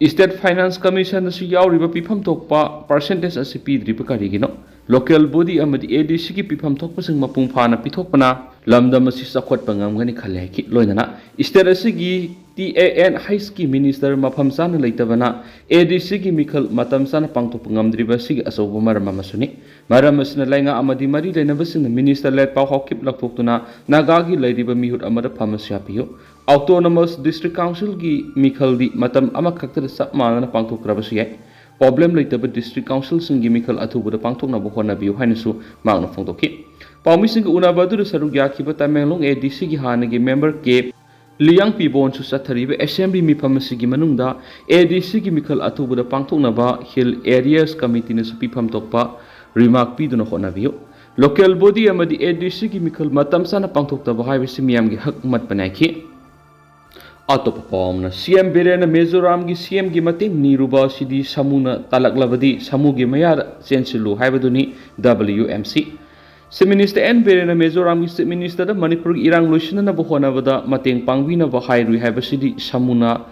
State Finance Commission ꯑꯁꯤ ꯌꯥꯎꯔꯤꯕ ꯄꯤꯐꯝ ꯊꯣꯛꯄ percentage ꯑꯁꯤ ꯄꯤꯗ꯭ꯔꯤꯕ ꯀꯔꯤꯒꯤꯅꯣ? Local body ꯑꯃꯗꯤ A D C ꯒꯤ ꯄꯤꯐꯝ ꯊꯣꯛꯄꯁꯤꯡ ꯃꯄꯨꯡ ꯐꯥꯅ ꯄꯤꯊꯣꯛꯄꯅ ꯂꯝꯗꯝ ꯑꯁꯤ ꯆꯥꯎꯈꯠꯄ ꯉꯝꯒꯅꯤ ꯈꯜꯂꯦ ꯍꯥꯏꯈꯤ꯫ ꯂꯣꯏꯅꯅ state ꯑꯁꯤꯒꯤ T A N H ꯀꯤ minister ꯃꯐꯝ ꯆꯥꯅ ꯂꯩꯇꯕꯅ A D C ꯒꯤ ꯃꯤꯈꯜ ꯃꯇꯝ ꯆꯥꯅ ꯄꯥꯡꯊꯣꯛꯄ ꯉꯝꯗ꯭ꯔꯤꯕ ꯑꯁꯤꯒꯤ ꯑꯆꯧꯕ ꯃꯔꯝ ꯑꯃꯁꯨꯅꯤ꯫ ꯃꯔꯝ ꯑꯁꯤꯅ ꯂꯩꯉꯥꯛ ꯑꯃꯗꯤ ꯃꯔꯤ ꯂꯩꯅꯕꯁꯤꯡꯅ minister ꯂꯦꯠ ꯄꯥꯎ ꯍꯥꯎꯀꯤꯞ ꯂꯧꯊꯣꯛꯇꯨꯅ ꯅꯥꯒꯥꯒꯤ ꯂꯩꯔꯤꯕ ꯃꯤꯍꯨꯠ ꯑꯃꯗ ꯐꯝꯃꯁꯨ ꯍꯥꯞꯄꯤꯌꯨ꯫ Autonomous District Council ꯒꯤ ꯃꯤꯈꯜꯗꯤ ꯃꯇꯝ ꯑꯃꯈꯛꯇꯗ ꯆꯞ ꯃꯥꯟꯅꯅ ꯄꯥꯡꯊꯣꯛꯇ꯭ꯔꯕꯁꯨ ꯌꯥꯏ꯫ Problem ꯂꯩꯇꯕ District Council ꯁꯤꯡꯒꯤ ꯃꯤꯈꯜ ꯑꯊꯨꯕꯗ ꯄꯥꯡꯊꯣꯛꯅꯕ ꯍꯣꯠꯅꯕꯤꯌꯨ ꯍꯥꯏꯅꯁꯨ ꯃꯍꯥꯛꯅ ꯐꯣꯡꯗꯣꯛꯈꯤ꯫ ꯄꯥꯎꯃꯤꯁꯤꯡꯒꯤ ꯎꯅꯕ ꯑꯗꯨꯗ ꯁꯔꯨꯛ ꯌꯥꯈꯤꯕ ꯇꯃꯦꯡꯂꯣꯡ A D C ꯒꯤ ꯍꯥꯟꯅꯒꯤ member K ꯂꯤꯌꯥꯡꯄꯤꯕꯣꯟꯁꯨ ꯆꯠꯊꯔꯤꯕ assembly ꯃꯤꯐꯝ ꯑꯁꯤꯒꯤ ꯃꯅꯨꯡꯗ A D C ꯒꯤ ꯃꯤꯈꯜ ꯑꯊꯨꯕꯗ ꯄꯥꯡꯊꯣꯛꯅꯕ Hill Areas Committee ꯅꯁꯨ ꯄꯤꯐꯝ ꯊꯣꯛꯄ remark ꯄꯤꯗꯨꯅ ꯍꯣꯠꯅꯕꯤꯌꯨ꯫ Local body ꯑꯃꯗꯤ A D C ꯒꯤ ꯃꯤꯈꯜ ꯃꯇꯝ ꯆꯥꯅ ꯄꯥꯡꯊꯣꯛꯇꯕ ꯍꯥꯏꯕꯁꯤ ꯃꯤꯌꯥꯝꯒꯤ ꯍꯛ ꯃꯠꯄꯅꯤ ꯍꯥꯏꯈꯤ꯫ ꯑꯇꯣꯞꯄ ꯄꯥꯎ ꯑꯃꯅ, C M ꯕꯤꯔꯦꯟꯅ ꯃꯤꯖꯣꯔꯥꯝꯒꯤ C M ꯒꯤ ꯃꯇꯦꯡ ꯅꯤꯔꯨꯕ ꯑꯁꯤꯗꯤ ꯁꯥꯃꯨꯅ ꯇꯥꯜꯂꯛꯂꯕꯗꯤ ꯁꯥꯃꯨꯒꯤ ꯃꯌꯥꯗ ꯆꯦꯟꯁꯤꯜꯂꯨ ꯍꯥꯏꯕꯗꯨꯅꯤ W M C꯫ Chief Minister N ꯕꯤꯔꯦꯟꯅ ꯃꯤꯖꯣꯔꯥꯝꯒꯤ Chief Minister ꯗ ꯃꯅꯤꯄꯨꯔꯒꯤ ꯏꯔꯥꯡ ꯂꯣꯏꯁꯤꯟꯅꯅꯕ ꯍꯣꯠꯅꯕꯗ ꯃꯇꯦꯡ ꯄꯥꯡꯕꯤꯅꯕ ꯍꯥꯏꯔꯨꯏ ꯍꯥꯏꯕꯁꯤꯗꯤ ꯁꯥꯃꯨꯅ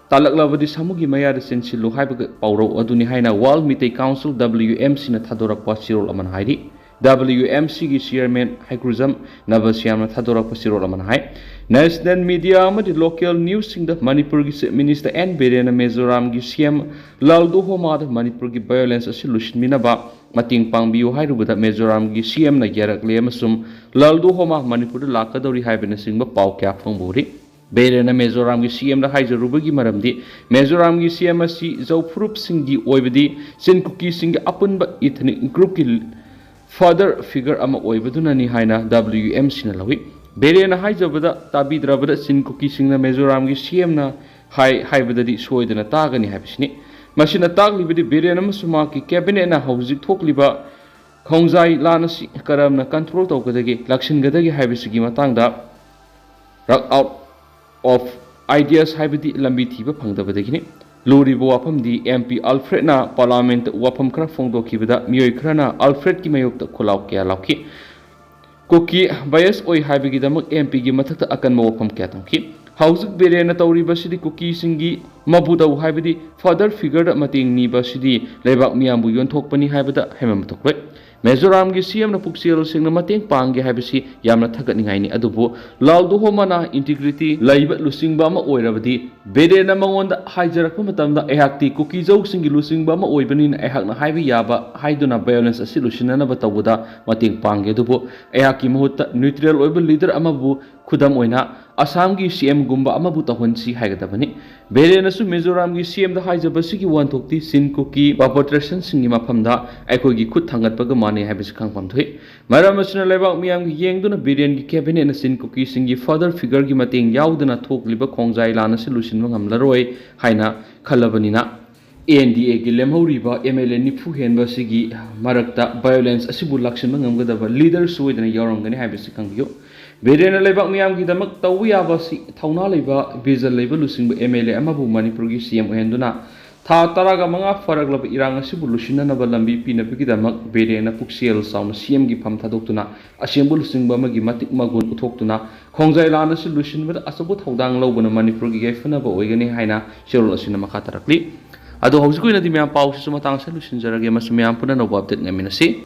ꯇꯥꯜꯂꯛꯂꯕꯗꯤ ꯁꯥꯃꯨꯒꯤ ꯃꯌꯥꯗ ꯆꯦꯟꯁꯤꯜꯂꯨ ꯍꯥꯏꯕ ꯄꯥꯎꯔꯧ ꯑꯗꯨꯅꯤ ꯍꯥꯏꯅ World Meitei Council W M C ꯅ ꯊꯥꯗꯣꯔꯛꯄ ꯆꯦꯔꯣꯜ ꯑꯃꯅ ꯍꯥꯏꯔꯤ꯫ W M C ꯒꯤ chairman ꯍꯩꯀ꯭ꯔꯨꯖꯝ ꯅꯕꯁ꯭ꯌꯥꯝꯅ ꯊꯥꯗꯣꯔꯛꯄ ꯆꯦꯔꯣꯜ ꯑꯃꯅ ꯍꯥꯏ꯫ National media ꯑꯃꯗꯤ local news ꯁꯤꯡꯗ ꯃꯅꯤꯄꯨꯔꯒꯤ Chief Minister N ꯕꯤꯔꯦꯟꯅ ꯃꯤꯖꯣꯔꯥꯝꯒꯤ C M ꯂꯥꯜꯗꯨꯍꯣꯃꯥꯗ ꯃꯅꯤꯄꯨꯔꯒꯤ violence ꯑꯁꯤ ꯂꯣꯏꯁꯤꯟꯕꯤꯅꯕ ꯃꯇꯦꯡ ꯄꯥꯡꯕꯤꯌꯨ ꯍꯥꯏꯔꯨꯕꯗ ꯃꯤꯖꯣꯔꯥꯝꯒꯤ C M ꯅ ꯌꯥꯔꯛꯂꯦ ꯑꯃꯁꯨꯡ ꯂꯥꯜꯗꯨꯍꯣꯃꯥ ꯃꯅꯤꯄꯨꯔꯗ ꯂꯥꯛꯀꯗꯧꯔꯤ ꯍꯥꯏꯕꯅꯆꯤꯡꯕ ꯄꯥꯎ ꯀꯌꯥ ꯐꯣꯡꯕ ꯎꯔꯤ꯫ ꯕꯤꯔꯦꯟꯅ ꯃꯤꯖꯣꯔꯥꯝꯒꯤ C M ꯗ ꯍꯥꯏꯖꯔꯨꯕꯒꯤ ꯃꯔꯝꯗꯤ ꯃꯤꯖꯣꯔꯥꯝꯒꯤ C M ꯑꯁꯤ ꯖꯧ ꯐꯨꯔꯨꯞꯁꯤꯡꯒꯤ ꯑꯣꯏꯕꯗꯤ ꯆꯤꯟ ꯀꯨꯀꯤꯁꯤꯡꯒꯤ ꯑꯄꯨꯟꯕ ethnic group ꯀꯤ father figure ꯑꯃ ꯑꯣꯏꯕꯗꯨꯅꯅꯤ ꯍꯥꯏꯅ W M C ꯅ ꯂꯧꯏ꯫ ꯕꯤꯔꯦꯟꯅ ꯍꯥꯏꯖꯕꯗ ꯇꯥꯕꯤꯗ꯭ꯔꯕꯗ ꯆꯤꯟ ꯀꯨꯀꯤꯁꯤꯡꯅ ꯃꯤꯖꯣꯔꯥꯝꯒꯤ C M ꯅ ꯍꯥꯏ ꯍꯥꯏꯕꯗꯗꯤ ꯁꯣꯏꯗꯅ ꯇꯥꯒꯅꯤ ꯍꯥꯏꯕꯁꯤꯅꯤ꯫ ꯃꯁꯤꯅ ꯇꯥꯛꯂꯤꯕꯗꯤ ꯕꯤꯔꯦꯟ ꯑꯃꯁꯨꯡ ꯃꯍꯥꯛꯀꯤ cabinet ꯅ ꯍꯧꯖꯤꯛ ꯊꯣꯛꯂꯤꯕ ꯈꯣꯡꯖꯥꯏ ꯂꯥꯟ ꯑꯁꯤ ꯀꯔꯝꯅ control ꯇꯧꯒꯗꯒꯦ, ꯂꯥꯛꯁꯤꯟꯒꯗꯒꯦ ꯍꯥꯏꯕꯁꯤꯒꯤ ꯃꯇꯥꯡꯗ Run out of ideas ꯍꯥꯏꯕꯗꯤ ꯂꯝꯕꯤ ꯊꯤꯕ ꯐꯪꯗꯕꯗꯒꯤꯅꯤ꯫ ꯂꯨꯔꯤꯕ ꯋꯥꯐꯝꯗꯤ ꯑꯦꯝ ꯄꯤ ꯑꯜꯐ꯭ꯔꯦꯗꯅ ꯄꯥꯔꯂꯥꯃꯦꯟꯠꯇ ꯋꯥꯐꯝ ꯈꯔ ꯐꯣꯡꯗꯣꯛꯈꯤꯕꯗ ꯃꯤꯑꯣꯏ ꯈꯔꯅ ꯑꯜꯐ꯭ꯔꯦꯗꯀꯤ ꯃꯥꯌꯣꯛꯇ ꯈꯨꯜꯂꯥꯎ ꯀꯌꯥ ꯂꯥꯎꯈꯤ꯫ ꯀꯨꯀꯤ bias ꯑꯣꯏ ꯍꯥꯏꯕꯒꯤꯗꯃꯛ ꯑꯦꯝ ꯄꯤꯒꯤ ꯃꯊꯛꯇ ꯑꯀꯟꯕ ꯋꯥꯐꯝ ꯀꯌꯥ ꯊꯝꯈꯤ꯫ ꯍꯧꯖꯤꯛ ꯕꯤꯔꯦꯟꯅ ꯇꯧꯔꯤꯕꯁꯤꯗꯤ ꯀꯨꯀꯤꯁꯤꯡꯒꯤ ꯃꯕꯨꯗꯧ ꯍꯥꯏꯕꯗꯤ father figureꯗ ꯃꯇꯦꯡ ꯅꯤꯕ ꯑꯁꯤꯗꯤ ꯂꯩꯕꯥꯛ ꯃꯤꯌꯥꯝꯕꯨ ꯌꯣꯟꯊꯣꯛꯄꯅꯤ ꯍꯥꯏꯕꯗ ꯍꯥꯏꯃꯟꯕ ꯊꯣꯛꯂꯣꯏ꯫ ꯃꯤꯖꯣꯔꯥꯝꯒꯤ ꯁꯤ ꯑꯦꯝꯅ ꯄꯨꯛꯆꯦꯜ ꯁꯦꯡꯅ ꯃꯇꯦꯡ ꯄꯥꯡꯒꯦ ꯍꯥꯏꯕꯁꯤ ꯌꯥꯝꯅ ꯊꯥꯒꯠꯅꯤꯡꯉꯥꯏꯅꯤ, ꯑꯗꯨꯕꯨ ꯂꯥꯜꯗꯣꯍꯣꯃꯥꯅ integrity ꯂꯩꯕ ꯂꯨꯆꯤꯡꯕ ꯑꯃ ꯑꯣꯏꯔꯕꯗꯤ ꯕꯤꯔꯦꯟꯅ ꯃꯉꯣꯟꯗ ꯍꯥꯏꯖꯔꯛꯄ ꯃꯇꯝꯗ ꯑꯩꯍꯥꯛꯇꯤ ꯀꯨꯀꯤꯖꯧꯁꯤꯡꯒꯤ ꯂꯨꯆꯤꯡꯕ ꯑꯃ ꯑꯣꯏꯕꯅꯤꯅ ꯑꯩꯍꯥꯛꯅ ꯍꯥꯏꯕ ꯌꯥꯕ ꯍꯥꯏꯗꯨꯅ violence ꯑꯁꯤ ꯂꯣꯏꯁꯤꯟꯅꯅꯕ ꯇꯧꯕꯗ ꯃꯇꯦꯡ ꯄꯥꯡꯒꯦ, ꯑꯗꯨꯕꯨ ꯑꯩꯍꯥꯛꯀꯤ ꯃꯍꯨꯠꯇ neutral ꯑꯣꯏꯕ leader ꯑꯃꯕꯨ, ꯈꯨꯗꯝ ꯑꯣꯏꯅ ꯑꯁꯥꯝꯒꯤ ꯁꯤ ꯑꯦꯝꯒꯨꯝꯕ ꯑꯃꯕꯨ ꯇꯧꯍꯟꯁꯤ ꯍꯥꯏꯒꯗꯕꯅꯤ꯫ ꯕꯤꯔꯦꯟꯅꯁꯨ ꯃꯤꯖꯣꯔꯥꯝꯒꯤ ꯁꯤ ꯑꯦꯝꯗ ꯍꯥꯏꯖꯕꯁꯤꯒꯤ ꯋꯥꯍꯟꯊꯣꯛꯇꯤ ꯆꯤꯟ ꯀꯨꯀꯤ perpetrationꯁꯤꯡꯒꯤ ꯃꯐꯝꯗ ꯑꯩꯈꯣꯏꯒꯤ ꯈꯨꯠ ꯊꯥꯡꯒꯠꯄꯒ ꯃꯥꯟꯅꯩ ꯍꯥꯏꯕꯁꯤ ꯈꯪꯐꯝ ꯊꯣꯛꯏ꯫ ꯃꯔꯝ ꯑꯁꯤꯅ ꯂꯩꯕꯥꯛ ꯃꯤꯌꯥꯝꯒꯤ ꯌꯦꯡꯗꯨꯅ ꯕꯤꯔꯦꯟꯒꯤ cabinetꯅ ꯆꯤꯟ ꯀꯨꯀꯤꯁꯤꯡꯒꯤ father figureꯒꯤ ꯃꯇꯦꯡ ꯌꯥꯎꯗꯅ ꯊꯣꯛꯂꯤꯕ ꯈꯣꯡꯖꯥꯏ ꯂꯥꯟ ꯑꯁꯤ ꯂꯣꯏꯁꯤꯟꯕ ꯉꯝꯂꯔꯣꯏ ꯍꯥꯏꯅ ꯈꯜꯂꯕꯅꯤꯅ, ꯑꯦꯟ ꯗꯤ ꯑꯦꯒꯤ ꯂꯦꯝꯍꯧꯔꯤꯕ ꯑꯦꯝ ꯑꯦꯜ ꯑꯦ ꯅꯤꯐꯨ ꯍꯦꯟꯕ ꯑꯁꯤꯒꯤ ꯃꯔꯛꯇ violence ꯑꯁꯤꯕꯨ ꯂꯥꯛꯁꯤꯟꯕ ꯉꯝꯒꯗꯕ leader ꯁꯣꯏꯗꯅ ꯌꯥꯎꯔꯝꯒꯅꯤ ꯍꯥꯏꯕꯁꯤ ꯈꯪꯕꯤꯌꯨ꯫ ꯕꯤꯔꯦꯟꯅ ꯂꯩꯕꯥꯛ ꯃꯤꯌꯥꯝꯒꯤꯗꯃꯛ ꯇꯧꯕ ꯌꯥꯕ ꯑꯁꯤ ꯊꯧꯅꯥ ꯂꯩꯕ, vision ꯂꯩꯕ ꯂꯨꯆꯤꯡꯕ ꯑꯦꯝ ꯑꯦꯜ ꯑꯦ ꯑꯃꯕꯨ ꯃꯅꯤꯄꯨꯔꯒꯤ ꯁꯤ ꯑꯦꯝ ꯑꯣꯏꯍꯟꯗꯨꯅ ꯊꯥ ꯇꯔꯥꯒ ꯃꯉꯥ ꯐꯥꯔꯛꯂꯕ ꯏꯔꯥꯡ ꯑꯁꯤꯕꯨ ꯂꯣꯏꯁꯤꯟꯅꯅꯕ ꯂꯝꯕꯤ ꯄꯤꯅꯕꯒꯤꯗꯃꯛ ꯕꯤꯔꯦꯟꯅ ꯄꯨꯛꯆꯦꯜ ꯆꯥꯎꯅ ꯁꯤ ꯑꯦꯝꯒꯤ ꯐꯝ ꯊꯥꯗꯣꯛꯇꯨꯅ ꯑꯁꯦꯡꯕ ꯂꯨꯆꯤꯡꯕ ꯑꯃꯒꯤ ꯃꯇꯤꯛ ꯃꯒꯨꯟ ꯎꯠꯊꯣꯛꯇꯨꯅ ꯈꯣꯡꯖꯥꯏ ꯂꯥꯟ ꯑꯁꯤ ꯂꯣꯏꯁꯤꯟꯕꯗ ꯑꯆꯧꯕ ꯊꯧꯗꯥꯡ ꯂꯧꯕꯅ ꯃꯅꯤꯄꯨꯔꯒꯤ ꯌꯥꯏꯐꯅꯕ ꯑꯣꯏꯒꯅꯤ ꯍꯥꯏꯅ ꯆꯦꯔꯣꯜ ꯑꯁꯤꯅ ꯃꯈꯥ ꯇꯥꯔꯛꯂꯤ꯫ ꯑꯗꯣ ꯍꯧꯖꯤꯛꯀꯤ ꯑꯣꯏꯅꯗꯤ ꯃꯌꯥꯝ ꯄꯥꯎꯁꯤꯁꯨ ꯃꯇꯥꯡ ꯑꯁꯤꯗ ꯂꯣꯏꯁꯤꯟꯖꯔꯒꯦ꯫ ꯃꯁꯤ ꯃꯌꯥꯝ ꯄꯨꯟꯅ ꯑꯅꯧꯕ update ꯉꯥꯏꯃꯤꯟꯅꯁꯤ꯫